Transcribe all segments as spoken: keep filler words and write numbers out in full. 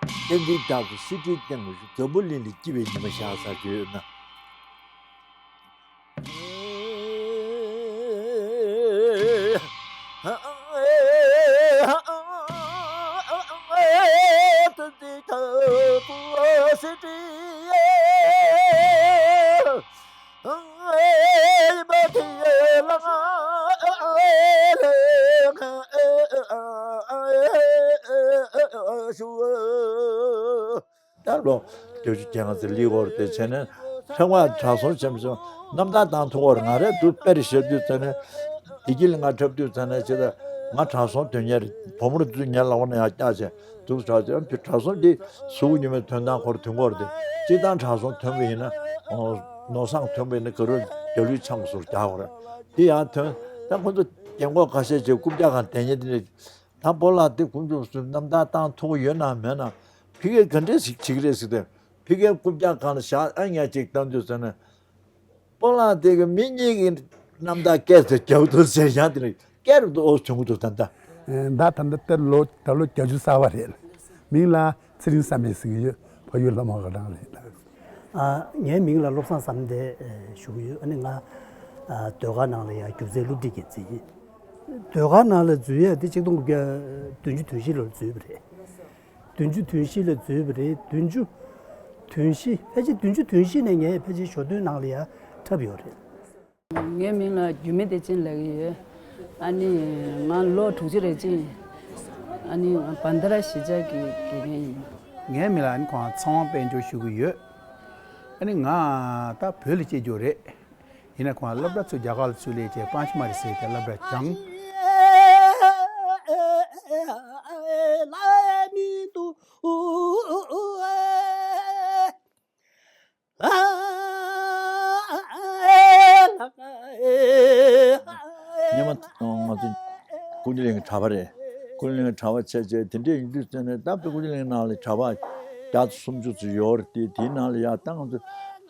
བསྟན་འཛིན་རྒྱ་མཚོ་གསེར་ཁྲིའི་སྟེང་དུ་འཛམ་བུ་གླིང་ལ་སྐྱིད་པའི་ཉི་མ་ཤར་ཚར་གྱི་ཡོད་ན། ད་ལོ་བརྒྱད་ཅུ་གྱ་ལྔ་ཙམ་སླེབས་ཡོད་རེད། དེ་བྱས་ནས་ཚང་མ་དྲང་སྲོང་བྱས་མ་སོང་། རྣམ་ཐར་བཏང་ཐུབ་ཀྱི་ཡོད་རེད། ང་རང་དུ་དཔེ་རེ་བཞག་དུས་ཙམ་ནས་བདེ་སྐྱིད་ལ་ང་འཁྲབ་དུས་ཙམ་ནས་ཇི་ལྟར་ང་དྲང་སྲོང་དོན་གཉེར་རེད། བུ་མོར་དུས་ངའི་ལག་པ་ནས་ཡར་བཀྱགས་བྱས་འདུག་ཟེར་ཏེ། ཨ་ནི་དྲང་སྲོང་འདི་གཟུགས་ཉི་མའི་དོན་དང་ཁོར་དུས་འཁོར་ཏེ། སྤྱིར་བཏང་དྲང་སྲོང་ཐོན་པ་ཡིན་ན་ནོར་བཟང་ཐོན་པ་ཡིན་ན་ག་རུ་རྒྱ་ལུས་འཆང་བཟོར་རྒྱག་གོ་རེད། དེ་ཡང་ཐོན། ད་ཁོ་ཚོ་རྒན་གོག་ཁ་ཤས་ཀྱིས་རྐུབ་བཀྱག་གང་དེ་ཉིད་དེ་ནས། ད་སྤོ་ལགས་དེ་དཀོན་མཆོག་གསུམ་རྣམ་ཐར་བཏང་ཐུབ་ཀྱི་ཡོད་ན་མེད་ན། ཕ་གིར་ག་འདྲས་ཞིག་བྱེད་ཀྱི་རེད་ཟེར་ཏེ། ཕ་གིར་རྐུབ་བཀྱག་སྒང་ལ་བཞག་ཨ་ངས་ཅིག་བཏང་དུས་ཟེར་ན། སྤོ་ལགས་དེ་གི་མི་གཉིས་ཀྱི་རྣམ་ཐར་སྐད་ཟེར་རྒྱག་ཐུབ་ཟེར་ཡང་དེ་ནི་སྐད་རུ་འོ་བྱུང་གི་འདུག་ད་ལྟ། ད་ད་ལྟ་ལོ་ད་ལོ་བརྒྱད་ཅུ་རྩ་བ་རེད། མིང་ལ་ཚེ་རིང་བསམ་འཕེལ་ཟེར་གྱི་ཡོད། ཕ་ཡུལ་ལྷ་མོ་སྒང་རང་རེད། ཨ། ངའི་མིང་ལ་བློ་བཟང་བསམ་འཕེལ་ཞུ་གི་ཡོད། ཨ་ནི་ང་ཨ་ཟློས་གར་ནང་ལ་ཡང་སྒྱུ་རྩལ་སློབ་ཁྲིད་མཁན་ཅིག་ཡིན། ཟློས་གར་ནང་ལ་འཛུལ་ཡས་དེ་ཆིག་སྟོང་དགུ་བརྒྱ་བདུན་ཅུ་དོན་བཞི་ལོར་འཛུལ་བ་རེད། བདུན་ཅུ་དོན་བཞི་ལ་འཛུལ་བ་རེད། བདུན་ཅུ་དོན་བཞི། ཕལ་ཆེར་བདུན་ཅུ་དོན་བཞི་ནས་ངས་ཕལ་ཆེར་ཞོ་སྟོན་ནང་ལ་ཡང་འཁྲབ་ཡོད་རེད། ངའི་མིང་ལ་འགྱུར་མེད་བདེ་ཆེན་ལབ་ཀྱི་ཡོད། ཨ་ནི་ང་ལོ་དྲུག་ཅུ་རེ་གཅིག་ཡིན། ཨ་ནི་ང་བན་དྷ་ར་གཞིས་ཆགས་ཀྱི་དགེ་རྒན་ཡིན། ངའི་མིང་ལ་ཨ་ནི་ཁོང་ཚེ་དབང་དཔལ་འབྱོར་ཞུ་གི་ཡོད། ཨ་ནི་ང་ད་བོད་ལ་སྐྱེས་རྒྱུ་རེད། ཡིན་ན་ཁོང་སློབ་གྲྭ་ཚུར་རྒྱ་གར་ལ་ཚུར་སླེབས་བྱས་པང་ཆེན་མ་རི་ཟེར་དེ་སློབ་གྲྭ་སྦྱངས། སྔོན་མ་ང་ཚོ་ཀུན་བཏུས་གླིང་གི་གྲྭ་པ་རེད། ཀུན་བཏུས་གླིང་གི་གྲྭ་པ་བྱས་བྱས་དེ་འདྲས་ཡིན་དུས་ཙམ་ནས། ད་བོད་ཀུན་བཏུས་གླིང་ནང་ལ་གྲྭ་པ་བརྒྱ་དང་སུམ་ཅུ་ཙམ་ཡོད་རེད་དེ། དེའི་ནང་ལ་ཡ་ད་ང་ཚོ་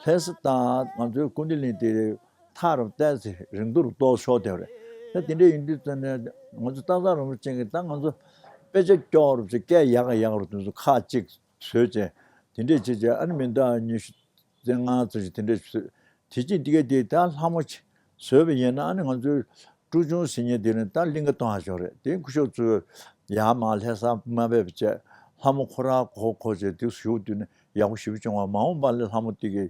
ལྷ་ས་དང་ང་ཚོའི་ཀུན་བཏུས་གླིང་དེ་ཐག་རིང་ཏོག་ཙམ་རིང་ཐུང་རུ་གཏོང་ཆོག་བསྡད་པ་རེད། ད་དེ་འདྲས་ཡིན་དུས་ཙམ་ནས་ང་ཚོ་སྟག་ཚང་རིན་པོ་ཆེ་གིས་ད་ང་ཚོ་དཔེ་ཆ་སྐྱོར་རུ་ཚོ་སྐད་ཡག་ག་ཡག་རུ་དེ་ཚོ་ཁག་གཅིག་བཟོས་བྱས། དེ་འདྲས་བྱས་བྱས་ཨ་ནི་མི་ཟླ་ཉི་ཤུ་རྩ་ལྔ་ཙམ་ཞིག་དེ་འདྲས་བཟོས། དེ་རྗེས་འདི་ག་དེ་ད་ལྷ་མོ་ཆེ་བཟོས་པ་ཡིན་ན། ཨ་ནི་ང་ཚོའི་ཀྲུའུ་ཆུང་ཟེར་མཁན་དེ་ནི་ད་གླིང་ག་གཏོང་ཡག་ཅིག་ཡོད་རེད། དེ་སྐུ་ཞབས་ཚོས་ཡར་མར་ལྷ་ས་མ་ཕེབས་བྱས་ལྷ་མོ་ཁོ་རང་གོ་གོ་བྱས་དེ་བཞུགས་དུས་ནི་ཡག་པོ་ཞེ་པོ་བྱུང་བ། མ་འོངས་པ་ལ་ལྷ་མོ་དེ་གི་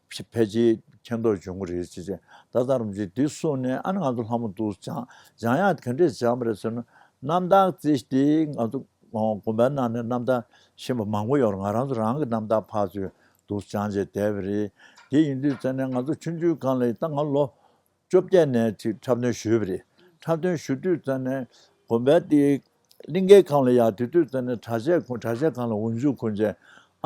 ཕལ་ཆེར་མཁྱེན་རྟོགས་བྱུང་གི་རེད་ཅེས་བྱས། ད་ལྟ་རིན་པོ་ཆེས་དེ་གསུངས་ནས་ཨ་ནི་ང་ཚོ་ལྷ་མོ་འདུག་སྦྱངས། སྦྱང་ཡག་ག་འདྲས་སྦྱངས་པ་རེད་ཟེར་ན། རྣམ་ཐར་རྩིས་དེ་ང་ཚོ་དགོན་པའི་ནང་ནས་རྣམ་ཐར་ཤེས་པ་མང་པོ་ཡོད་རེད། ང་རང་ཚོ་རང་གི་རྣམ་ཐར་ཕར་ཚུར་འདུག་སྦྱངས་བྱས་བསྡད་པ་རེད། དེ་ཡིན་དུས་ཙམ་ནས་ང་ཚོ་ཆུང་ཆུང་སྒང་ལ་ད་ང་ལོ་བཅོ་བརྒྱད་ནས་ཅིག་འཁྲབ་སྟོན་ཞུས་པ་རེད། འཁྲབ་སྟོན་ཞུ་དུས་ཙམ་ནས་དགོན་པའི་དེ་གླིང་གའི་སྒང་ལ་ཡར་དེ་དུས་ཙམ་ནས་གྲྭ་ཆས་གོན། གྲྭ་ཆས་སྒང་ལ་འོག་འཇུག་གོན་བྱས།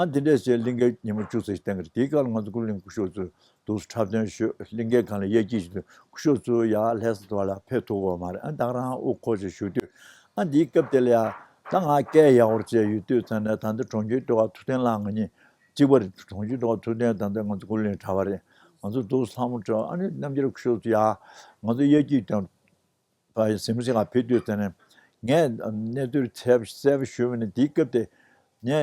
ཨ་འདི་འདྲས་བྱས་གླིང་གའི་ཉི་མ་བཅུ་ཙམ་ཞིག་བསྟན་གི་རེད། དེའི་སྐབས་ལ་ང་ཚོ་ཀུན་བཏུས་གླིང་སྐུ་ཞབས་ཚོས་འདུག་འཁྲབ་སྟོན་ཞུས། གླིང་གའི་སྒང་ལ་དབྱར་སྐྱིད་ཞུས་དུས་སྐུ་ཞབས་ཚོ་ཡར་ལྷ་ས་དུ་བ་ལ་ཕེབས་ཐུབ་ཀྱི་ཡོད་མ་རེད། ཨ་ད་ག་རང་དབུ་འཁོར་བྱས་བཞུགས་དུས། ཨ་འདིའི་སྐབས་དེ་ལ་ཡ་ད་ང་སྐད་ཡག་པོ་བྱས་ཡོད་དུས་ཙམ་ནས། ད་ལྟ་གྲོང་ཁྱེར་སྤྲོ་བ་ཐུབ་བསྟན་ལགས་ང་གཉིས་གཅིག་པ་རེད། གྲོང་ཁྱེར་སྤྲོ་བ་ཐུབ་བསྟན་ད་ལྟ་ང་ཚོ་ཀུན་བཏུས་གླིང་གྲྭ་པ་རེད། ང་ཚོ་འདུག་ལྷ་མོ་འཁྲབ། ཨ་ནི་རྣམ་རྒྱལ་སྐུ་ཞབས་ཚོ་ཡ་ང་ཚོ་དབྱར་སྐྱིད་དང་བ་ཡི་གཟིམ་སིང་ང་ཕེབས་དུས་ཙམ་ནས་ངས་གནས་ཚུལ་གསལ་པོ་གསལ་པོ་ཞུས་པ་ནི། དེའི་སྐབས་དེ་ངས་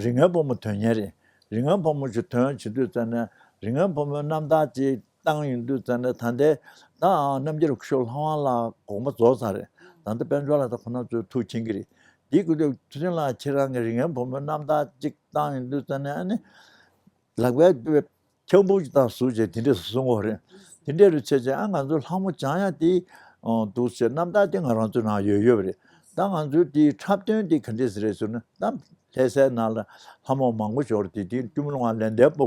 རིགས་ངན་ཕོ་མོ་འདོན་མཁན་རེད། རིགས་ངན་ཕོ་མོ་ཞིག་འདོན་བྱེད་དུས་ཙམ་ནས་རིགས་ངན་ཕོ་མོའི་རྣམ་ཐར་ཅིག་བཏང་ཡོང་དུས་ཙམ་ནས། ད་ལྟའི་ད་རྣམ་རྒྱལ་སྐུ་ཞབས་ལྷ་དབང་ལགས་དགོངས་པ་རྫོགས་ཚར་རེད། ད་ལྟ་དཔལ་འབྱོར་ལགས་ད་ཁོ་ན་ཚོས་ཐུགས་མཁྱེན་གྱི་རེད། དེའི་སྐབས་དུས་ཐུབ་བསྟན་ལགས་ཁྱེད་རང་གི་རིགས་ངན་ཕོ་མོའི་རྣམ་ཐར་ཅིག་བཏང་ཡོང་དུས་ཙམ་ནས། ཨ་ནི་ལག་པའི་ཁྱབ་འབུབ་ཅིག་བཏང་བཟོས་བྱས་དེ་འདྲས་སུ་གསུང་གི་ཡོད་རེད། དེ་འདྲས་རུ་བྱས་བྱས་ཨ་ང་ཚོ་ལྷ་མོ་སྦྱང་ཡག་དེ་འདུག་བྱས། རྣམ་ཐར་དེ་ང་རང་ཚོའི་ནང་ཡོད་ཡོད་པ་རེད། ད་ང་ཚོའི་དེའི་འཁྲབ་སྟོན་དེ་ག་འདྲས་ཟེར་རེད་ཟེར་ན། ད་ལྷ་སའི་ནང་ལ་ལྷ་མོ་མང་པོ་ཞིག་ཡོད་རེད། དེ་དེ་སྐྱོར་མོ་ལ་ང་ལེགས་ལྡན་ཕོ་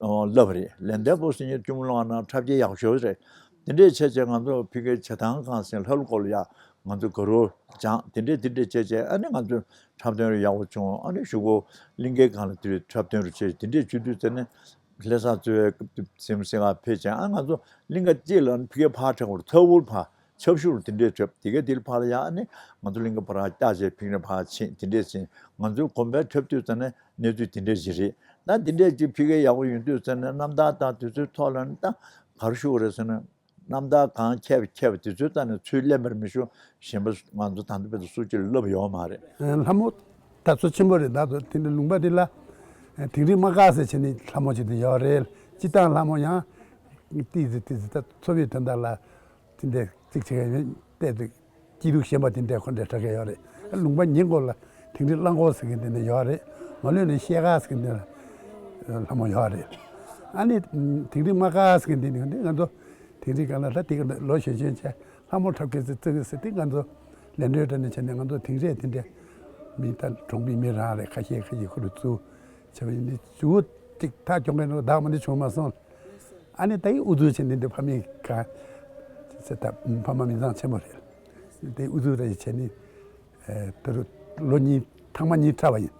བླངས་པ་རེད། ལེགས་ལྡན་ཕོ་ཟེར་མཁན་སྐྱོར་མོ་ལ་ང་ནང་འཁྲབ་མཁན་ཡག་ཤོས་རེད། དེ་འདྲས་བྱས་བྱས་ང་ཚོ་ཕ་གིའི་བྱེ་ཐང་སྒང་ཟེར་ལྷ་ཀླུ་སྐོར་ལ་ཡ་ང་ཚོ་དགའ་རོགས་སྦྱངས། དེ་འདྲས་དེ་འདྲས་བྱས་བྱས་ཨ་ནི་ང་ཚོ་འཁྲབ་སྟོན་རུ་ཡག་པོ་བྱུང་། ཨ་ནི་གཞུག་གུ་གླིང་གའི་སྒང་ལ་དེ་འཁྲབ་སྟོན་རུ་བྱས། དེ་འདྲས་བྱེད་དུས་ཙམ་ནས་ལྷ་ས་གཙོས་པའི་གཟིམ་སིང་ང་ཕེབས་བྱས། ཨ་ང་ཚོ་གླིང་ག་གཅིག་ལ་ཕ་གིའི་ཕར་འཁྲབ་པར་ཚ་བོར་ཕར་ཆབ་ཞུ་རུ་དེ་འདྲས་འཁྲབ། དེ་ག་དེ་ལ་ཕར་ལ་ཡ་ཨ་ནི་ང་ཚོ་གླིང་ག་ཕར་བཀྱགས་བྱས་ཕ་གིར་ཕར་ཕྱིན། དེ་འདྲས་ཕྱིན། ང་ཚོའི་དགོན་པའི་འཁྲབ་དུས་ཙམ་ནས་གནས་ཚུལ་དེ་འདྲས་ཞིག་རེད། ད་དེ་འདྲས་ཀྱི་ཕ་གིའི་ཡག་པོ་ཡོང་དུས་ཙམ་ནས་རྣམ་ཐར་དང་དེ་ཚོའི་ཐོག་ལ་ནི་ད་ག་རེ་ཞུ་དགོས་རེད་ཟེར་ན། རྣམ་ཐར་གང་མཁས་པ་མཁས་པ་དེ་ཚོའི་རྩ་ནས་ཚུར་གླེང་བར་མི་ཞུ། གཞན་པ་ང་ཚོ་ད་ལྟ་བར་དུ་སུ་གཅིག་ལ་བསླབས་ཡོད་མ་རེད། ལྷ་མོ་ ད་ཚོ་ཆེན་པོ་རེད། ད་ཚོ་དེ་འདྲ་ལུང་པ་འདི་ལ་དིང་རི་རྨ་དཀར་ཟེར་བྱས་ནས་ལྷ་མོ་ཅིག་དེ་ཡོད་རེད། སྤྱིར་བཏང་ལྷ་མོ་ཡང་ཏིས་ཙི་ཏིས་ཙི་ད་ཚོ་བའི་དོན་དག་ལ་དེ་འདྲ་ཅིག་བྱེད་མཁན་ཡོད་བལྟས་ཚེ་སྐྱིད་སྡུག་ཞེན་པ་དེ་འདྲ་ཁོ་འདྲ་གྲགས་མཁན་ཡོད་རེད། ལུང་པ་ཉེ་འཁོར་ལ་དིང་རི་གླང་འཁོར་ཟེར་མཁན་དེ་འདྲ་ཡོད་རེད། མ་ལོས་ནས་ཤེལ་དཀར་ཟེར་མཁན་དེ་ལ་ལྷ་མོ་ཡོད་རེད། ཨ་ནི་དིང་རི་རྨ་དཀར་ཟེར་མཁན་དེ་ནི་ང་ཚོ་དིང་རི་སྒང་ལ་ད་དེ་ག་ལོ་གཞོན་གཞོན་བྱས་ལྷ་མོ་འཁྲབ་མཁན་ཚོ་བཙལ་གི་ཟེར་དེ་ང་ཚོ་ལེན་འགྲོའི་གྲས་ནས་བྱས་ནས་ང་ཚོ་དིང་རི་དེ་འདྲ་མི་ད་གྲོང་པའི་མི་རང་རེད། ཁ་ཤས་ཁ་ཤས་ཁོ་རུ་བཙུགས་བྱས་པ་ཡིན་དུས་ཇུ་ཅིག་ཐག་གྱོང་གི་ནང་བདག་མ་འདི་བྱུང་མ་སོང་། ཨ་ནི་ད་ཡི་ཨུ་ཚུགས་བྱས་འདི་འདི་ཕ་མེས་ག་ཚེ་ད་ཕ་མ་མི་ཚང་ཆེན་པོ་རེད། དེ་ཨུ་ཚུགས་ད་ཡི་བྱས་ནི་ད་རུ་ལོ་གཉིས་ཐེངས་མ་གཉིས་འཁྲབ་པ་ཡིན།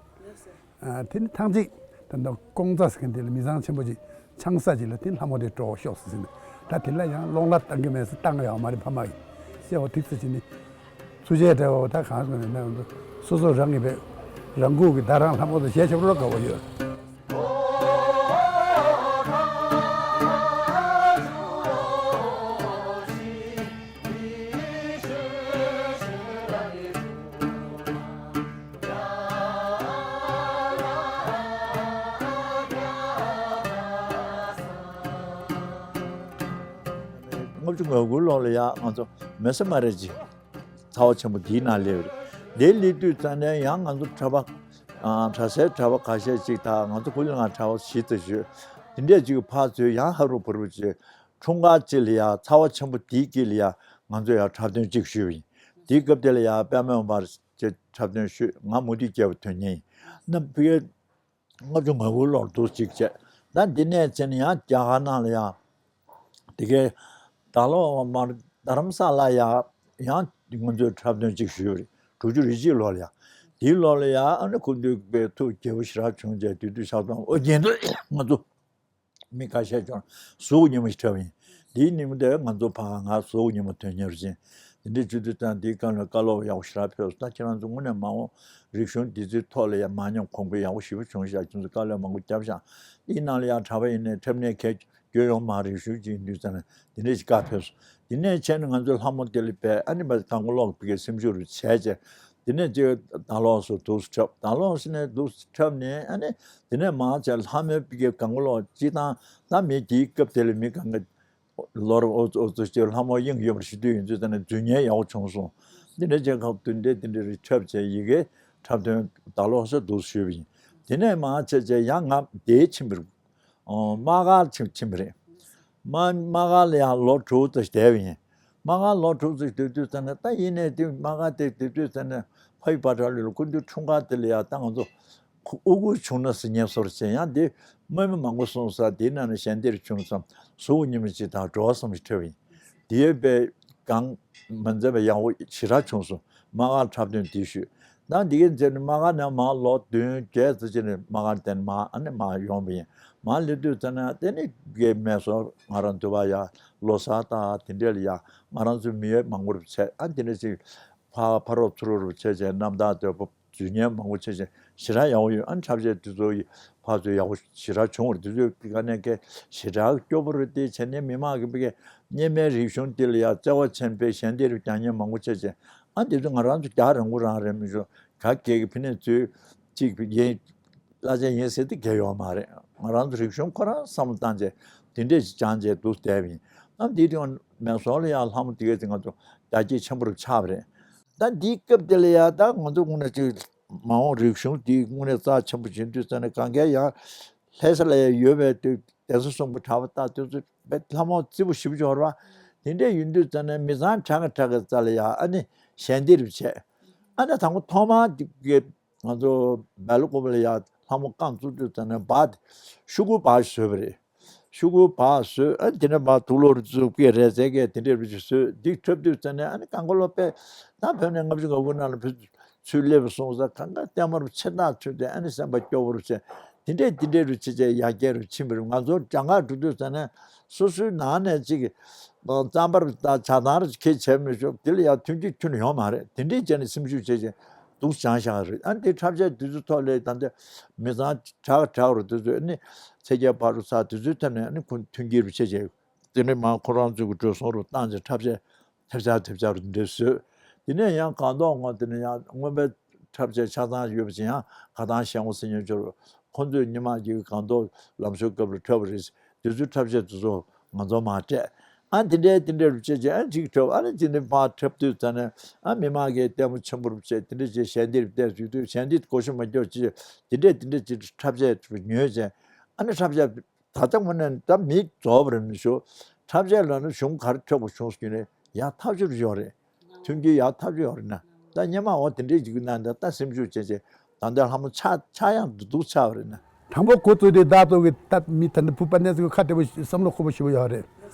ཨ་དེ་ནི་ཐེངས་གཅིག་ད་ནི་ཀོང་ཙ་ཟེར་མཁན་དེ་ལ་མི་ཚང་ཆེན་པོ་ཅིག་ཆང་ས་ཅིག་ལ་དེ་ལྷ་མོ་དེ་སྤྲོ་བོ་ཤོག་ཟེར་ཟིན། ད་དེ་ལ་ཡང་སློང་ལ་བཏང་གི་མེད་ཟེར་བཏང་གི་ཡོད་མ་རེད། ཕ་མ་ཡིས་བཤད་པ་ཐིག་ཙི་ཅིག་ནི་ཚུལ་ཆད་འདྲ་བོ་ད་གང་སོང་ནས་ན་སོ་སོ་རང་གི་བས་རང་འགུག་གི་ད་རང་ལྷ་མོ་དང་གཞས་ཆབ་རོ་དགའ་བོ་ཡོད། ལྔ་བཅུ་ང་དགུ་ལོ་ལ་ཡ་ང་ཚོ་མེ་ས་མ་རེད་ཅིག་ཚ་བ་ཆེན་པོ་འདིའི་ནང་སླེབས་རེད། འདིར་སླེབས་དུས་ཙ་ནས་ཡང་ང་ཚོ་གྲྭ་པ་གྲྭ་སའི་གྲྭ་པ་ཁ་ཤས་ཅིག་དང་ང་ཚོ་ཀུ་ལི་ང་གྲྭ་པ་བཞི་ཙམ་ཞུས། དེ་འདྲས་ཅིག་ཕར་ཚུར་ཡང་ཧ་རུ་བུ་རུ་བྱས། འཁྲུངས་སྐར་ཅིག་ལ་ཡ་ཚ་བ་ཆེན་པོ་དེའི་དཀྱིལ་ལ་ཡ་ང་ཚོས་ཡ་འཁྲབ་སྟོན་ཅིག་ཞུས་པ་ཡིན། དེའི་སྐབས་དེ་ལ་ཡ་པད་མ་འོད་འབར་ཅེས་འཁྲབ་སྟོན་ཞུས། ང་མུ་ཏིག་རྒྱལ་པོ་དོན་གཉེར་ཡིན། ན་ཕ་གིའི་ལྔ་བཅུ་ང་དགུ་ལོར་འདུག་ཅིག་བྱས། ད་འདི་ནས་བྱས་ནས་ཡང་རྒྱ་གར་ནང་ལ་ཡ་དེ་གའི་ད་ལོ་མར་རྡ་རམ་ས་ལ་ཡ་ཡང་ང་ཚོས་འཁྲབ་སྟོན་ཅིག་ཞུས་པ་རེད། དྲུག་ཅུ་རེ་གཅིག་ལོ་ལ་ཡ། དེའི་ལོ་ལ་ཡ་ཨ་ནི་ཁོ་འདུས་པའི་ཐུགས་དགྱེས་པོ་ཞེ་དྲག་བྱུང་བྱས་དེ་དུས་ཞག་ཙམ་ཨོ་རྒྱན་དུ་ང་ཚོ་མི་ཁ་ཤས་ཀྱང་གཟུགས་ཉི་མ་ཞིག་འཁྲབ་ཡིན། དེའི་ཉིན་མོ་དེར་ང་ཚོ་ཕ་ང་གཟུགས་ཉི་མ་དོན་གཉེར་ཅན། དེ་འདྲའི་བྱེད་དུས་ཙང་དེའི་སྐབས་ལ་བཀའ་སློབ་ཡག་པོ་ཞེ་དྲག་ཕེབས་སོང་། ད་ཁྱེད་རང་ཚོ་དངོས་གནས་མ་འོངས་རིག་གཞུང་འདི་ཚོའི་ཐོག་ལ་ཡང་མ་ཉམས་གོང་འཕེལ་ཡག་པོ་ཞེ་པོ་བྱུང་ཤག་ཁྱེད་ཚོ་བཀའ་སློབ་མང་པོ་བརྒྱབ་ཤག་དེའི་ནང་ལ་ཡང་གྲྭ་པ་ཡིན་ནའི་འཁྲབ་གནས་ཁྱེད་སྐྱོན་ཡོང་མ་རེད་ཞུ་གཅིག་ཡིན་དུས་ཙང་ནས་དེ་འདྲ་ཞིག་བཀའ་ཕེབས་སོང་། དེ་ནས་བྱས་ནས་ང་ཚོའི་ལྷ་མོ་དེ་ལ་བས་ཨ་ནི་མ་གང་གོ་ལོག་པའི་སེམས་ཤུགས་རུ་བྱས་བྱས། དེ་ནས་ཅིག་ཟླ་ལོག་སུ་འདུག་སུ་འཁྲབ། ཟླ་ལོག་སུ་ནས་འདུག་སུ་འཁྲབ་ནས་ཨ་ནི་དེ་ནས་མང་ཆེ་ལྷ་མོའི་པི་ཀའི་གང་གོ་ལོག་སྤྱི་བཏང་ད་མི་དེའི་སྐབས་དེ་ལ་མི་གང་ག་ལོར་ཨོ་ཙོ་ཨོ་ཙོ་ཅིག་ལྷ་མོ་དབྱིངས་ཡོད་པར་ཞུ་དུས་ཡིན་དུས་ད་ནས་རྫུན་ཉེས་ཡག་པོ་བྱུང་སོང་། དེ་འདྲ་བྱས་ཁག་དེ་འདྲ་དེ་འདྲ་རེ་འཁྲབ་བྱས་ཡི་གེ་འཁྲབ་སྟོན་ཟླ་ལོག་སུ་འདུག་སུ་ཞུས་པ་ཡིན། དེ་ནས་མང་ཆེ་ཆེ་ཡང་ང་དེའི་ཕྱིན་པར། ཨོ་དམག་སྒར་ཕྱིན་ཕྱིན་པ་རེད། དམག་དམག་སྒར་ལ་ཡང་ལོ་དྲུག་ཙམ་བསྡད་པ་ཡིན། དམག་སྒར་ལོ་དྲུག་ཙམ་སྡོད་དུས་ཙམ་ནས་ད་ཡིན་ནའི་དེ་དམག་སྒར་དེ་སྡོད་དུས་ཙམ་ནས་ཕ་ཡུལ་བ་དྲག་ལོས་ལ་སྐུ་མདུན་འཁྲུངས་སྐར་དེ་ལ་ཡང་ད་ང་ཚོ་ཁུ་ཨུ་ཁུ་བྱུང་ན་ཟེར་ཉེན་སོར་བྱས་ཡང་དེ་དམོད་མོ་མང་པོ་གསུངས་ས་དེའི་ནང་ནས་ཞལ་འདེབས་བྱུང་ཙང་གཟུགས་ཉི་མ་གཅིག་དང་འགྲོ་བ་གསུམ་ཞིག་འཁྲབ་ཡིན། དེའི་པའི་གང་མ་འཛེམ་པའི་ཡག་པོ་ཞེ་དྲག་བྱུང་སོང་། དམག་སྒར་འཁྲབ་སྟོན་དེ་ཞུས། ད་འདི་གའི་མཛད་ནི་དམག་སྒར་ནས་མར་ལོ་བདུན་བརྒྱད་ཙམ་ཅིག་ནས་དམག་སྒར་དེ་ནས་མར་ཨ་ནི་མར་ཡོང་པ་ཡིན། མར་སླེབས་དུས་ཙམ་ན་དེ་ནི་དགེ་མེ་སོར་ང་རང་འདུལ་བ་ཡ་ལོ་གསར་དང་དེ་འདྲ་ལ་ཡ་ང་རང་ཚོའི་མི་ཡོད་མང་པོར་བྱས་ཨ་དེ་འདྲ་ཅིག་ཕ་ཕ་རོགས་ཚུར་རོགས་བྱས་བྱས་རྣམ་ཐར་དོད་པོ་རྫུན་ཉན་མང་པོ་བྱས་བྱས་ཞེ་དྲག་ཡག་པོ་ཡོད། ཨ་འཁྲབ་ཆས་དེ་ཚོ་ཡི་ཕར་ཚུར་ཡག་པོ་ཞེ་དྲག་བྱུང་བར་དེ་ཚོའི་དཀའ་གནད་ཀའི་ཞེ་དྲག་སྐྱོ་པོ་རེད། དེ་བྱས་ནས་མི་མང་གི་བི་གའི་གཉེར་མའི་རིག་གཞུང་དེ་ལ་ཡ་བརྩེ་བ་ཆེན་པོས་ཞལ་འདེབས་རྒྱག་མཁན་མང་པོ་བྱས་བྱས་ཨ་དེ་ཚོ་ང་རང་ཚོ་རྒྱག་རང་གུ་རང་རེད། མི་ཆོག་ག་གེ་གི་ཕི་ནས་ཚུལ་གཅིག་ཡིན། གླ་ཆ་ཡིན་ཟེར་ཏེ་གལ་ཡོད་མ་རེད། ང་རང་ཚོ་རིག་གཞུང་ཁོ་རང་བསམ་བློ་བཏང་བྱས་དེ་འདྲས་ཞིག་སྦྱངས་བྱས་འདུག་བསྡད་པ་ཡིན། ཨ་འདིའི་སྟེང་མེ་སོར་ལ་ཡང་ལྷ་མོ་དེ་གས་དེ་ང་ཚོ་རྒྱ་སྐྱེད་ཆེན་པོ་རུ་ཆགས་པ་རེད། ད་འདིའི་སྐབས་དེ་ལ་ཡང་ད་ང་ཚོ་དངོས་གནས་ཅིག་མ་འོངས་རིག་གཞུང་འདི་དངོས་གནས་རྩ་ཆེན་པོ་བྱེད་དུས་ཙམ་ནས་གང་གས་ཡང་ལྷ་ས་ལ་ཡང་ཡོད་པའི་དུས་གདན་ས་གསུམ་པོ་གྲྭ་པ་ད་དེ་ཚོ་དཔེ་ལྷ་མོ་རྩེ་པོ་ཞེ་པོ་ཅིག་ཡོད་རེད་པ། དེ་འདྲས་ཡིན་དུས་ཙམ་ནས་མི་ཚང་གྲགས་ཀྱི་གྲགས་ཀྱི་རྩ་ལ་ཡང་ཨ་ནི་ཞལ་འདེབས་རུ་བྱས། ཨ་ནི་དང་པོ་ཐོག་མར་འདི་གའི་ང་ཚོ་སྦེལ་ཀོབ་ལ་ཡ་ལྷ་མོ་རྐང་བཙུགས་དུས་ཙམ་ནས་སྦ་ཤུ་གུ་སྦ་བཟོས་པ་རེད། ཤུ་གུ་སྦ་བཟོས་ཨ་དེ་ནས་སྦ་དུག་ལོག་རུ་བཙུགས་པའི་རས་ཚལ་གས་དེ་འདྲས་རུ་ཅིག་བཟོས་འདི་འཁྲབ་དུས་ཙམ་ནས་ཨ་ནི་གང་ག་ལོ་པས་ད་བོད་ནས་ལྔ་བཅུ་ང་དགུ་ནང་ལ་བུ་ཚུར་སླེབས་སོང་ས་གང་ག་ལྟད་མོ་རུ་ཆེ་ཐག་ཆོད་དེ་ཨ་ནི་སེམས་པ་སྐྱོ་བོ་རུ་བྱས་དེ་འདྲས་དེ་འདྲས་རུ་ཅིག་བྱས་ཡར་རྒྱས་རུ་ཕྱིན་པ་རེད། ང་ཚོ་གྱང་ཁ་འགྲོ་དུས་ཙམ་ནས་སོ་སོའི་ནང་ནས་ཅིག་རྩམ་པར་ད་ཇ་ཐང་རུ་ཁྱེད་བྱས་མི་ཆོག་དེ་ལ་ཡང་མཐུན་རྐྱེན་ཁྱོན་ནས་ཡོད་མ་རེད། དེ་འདྲས་བྱས་ནས་སེམས་ཤུགས་བྱས་བྱས། འདུག་སྦྱངས་བཞག་རེད། ཨ་འདི་འཁྲབ་ཆས་དུས་ཚོད་ཐོག་ལས་ད་འདི་མི་ཚང་དྲག་དྲག་རུ་དུས་ཚོད་ནི་ཚེ་རྒྱལ་ཕ་རུ་ཚ་དུས་ཚོད་ཐོག་ནས་ནི་ཁོ་མཐུན་རྐྱེན་རུ་ཆེ་ཆེ། དེ་ནས་མ་ཁོ་རང་ཚོ་གི་འགྲོ་སོང་རུ་བཏང་ཆེ་འཁྲབ་ཆས་ཐེབས་ཆག་ཐེབས་ཆག་རུ་འདྲེ་བཟོས། དེ་ནས་ཡང་གང་ཐོག་ངོ་དེ་ནས་ཡང་རྔོན་པའི་ འཁྲབ་ཆས་ཆ་ཚང་ཡོད་པ་ཅིག་ཡང་ཁ་ཐང་ཤེས་འོང་ཟེར་མཁན་ཅིག་ཁོང་ཚོས་སྔོན་མ་གི་སྒང་ཏོག་ལམ་བཟོའི་སྐབས་ལ་འཁྲབ་པ་རེད། དེ་ཚོའི་འཁྲབ་ཆས་དེ་ཚོ་ང་ཚོ་མར་སྤྲད། ཨ་དེ་འདྲའི་དེ་འདྲའི་རུ་བྱས་རྗེས་ཨ་ཅིག་འཁྲབ། ཨ་ནི་དེ་འདྲའི་མར་འཁྲབ་དུས་ཙ་ནས་ཨ་མི་མང་གིས་ལྟད་མོ་ཆེན་པོ་རུ་བྱས་དེ་འདྲ་བྱས་ཞལ་འདེབས་བལྟས་ཡོད་དུས་ཞལ་འདེབས་གོ་ཤོ་མ་སྐྱོ་ཅིག་དེ་འདྲས་དེ་འདྲས་ཅིག་འཁྲབ་ཆས་ཉོས་བྱས། ཨ་ནི་འཁྲབ་ཆས་ད་ལྟ་དངོས་གནས་ད་མི་རྫོགས་པ་རེད་མི་ཞུ། འཁྲབ་ཆས་ལ་ནི་གཞུང་ག་རེ་འཁྲབ་དགོས་བྱུང་ཟེར་ནས་ཡག་ཐག་ཆོད་ཡོད་རེད། མཐུན་རྐྱེན་ཡག་ཐག་ཆོད་ཡོད་རེད་ན། ད་སྔོན་མ་འོ་དེ་འདྲས་ཅིག་གནང་ད་ད་སེམས་ཤུགས་ཆེ་ཆེ་ད་ལྟ་ལྷ་མོ་ཆགས་ཆགས་ཡང་སྡུག་ཆགས་པ་རེད་ན། དང་པོ་འགོ་བཙུགས་དུས་བདག་ཏུ་གི་ད་མི་ད་ནི་བུ་དཔལ་ལྡན་ཚོ་གི་ཁ་བདེ་པོ་བསམ་བློ་འཁོར་པོ་ཞེ་པོ་ཡོད་རེད།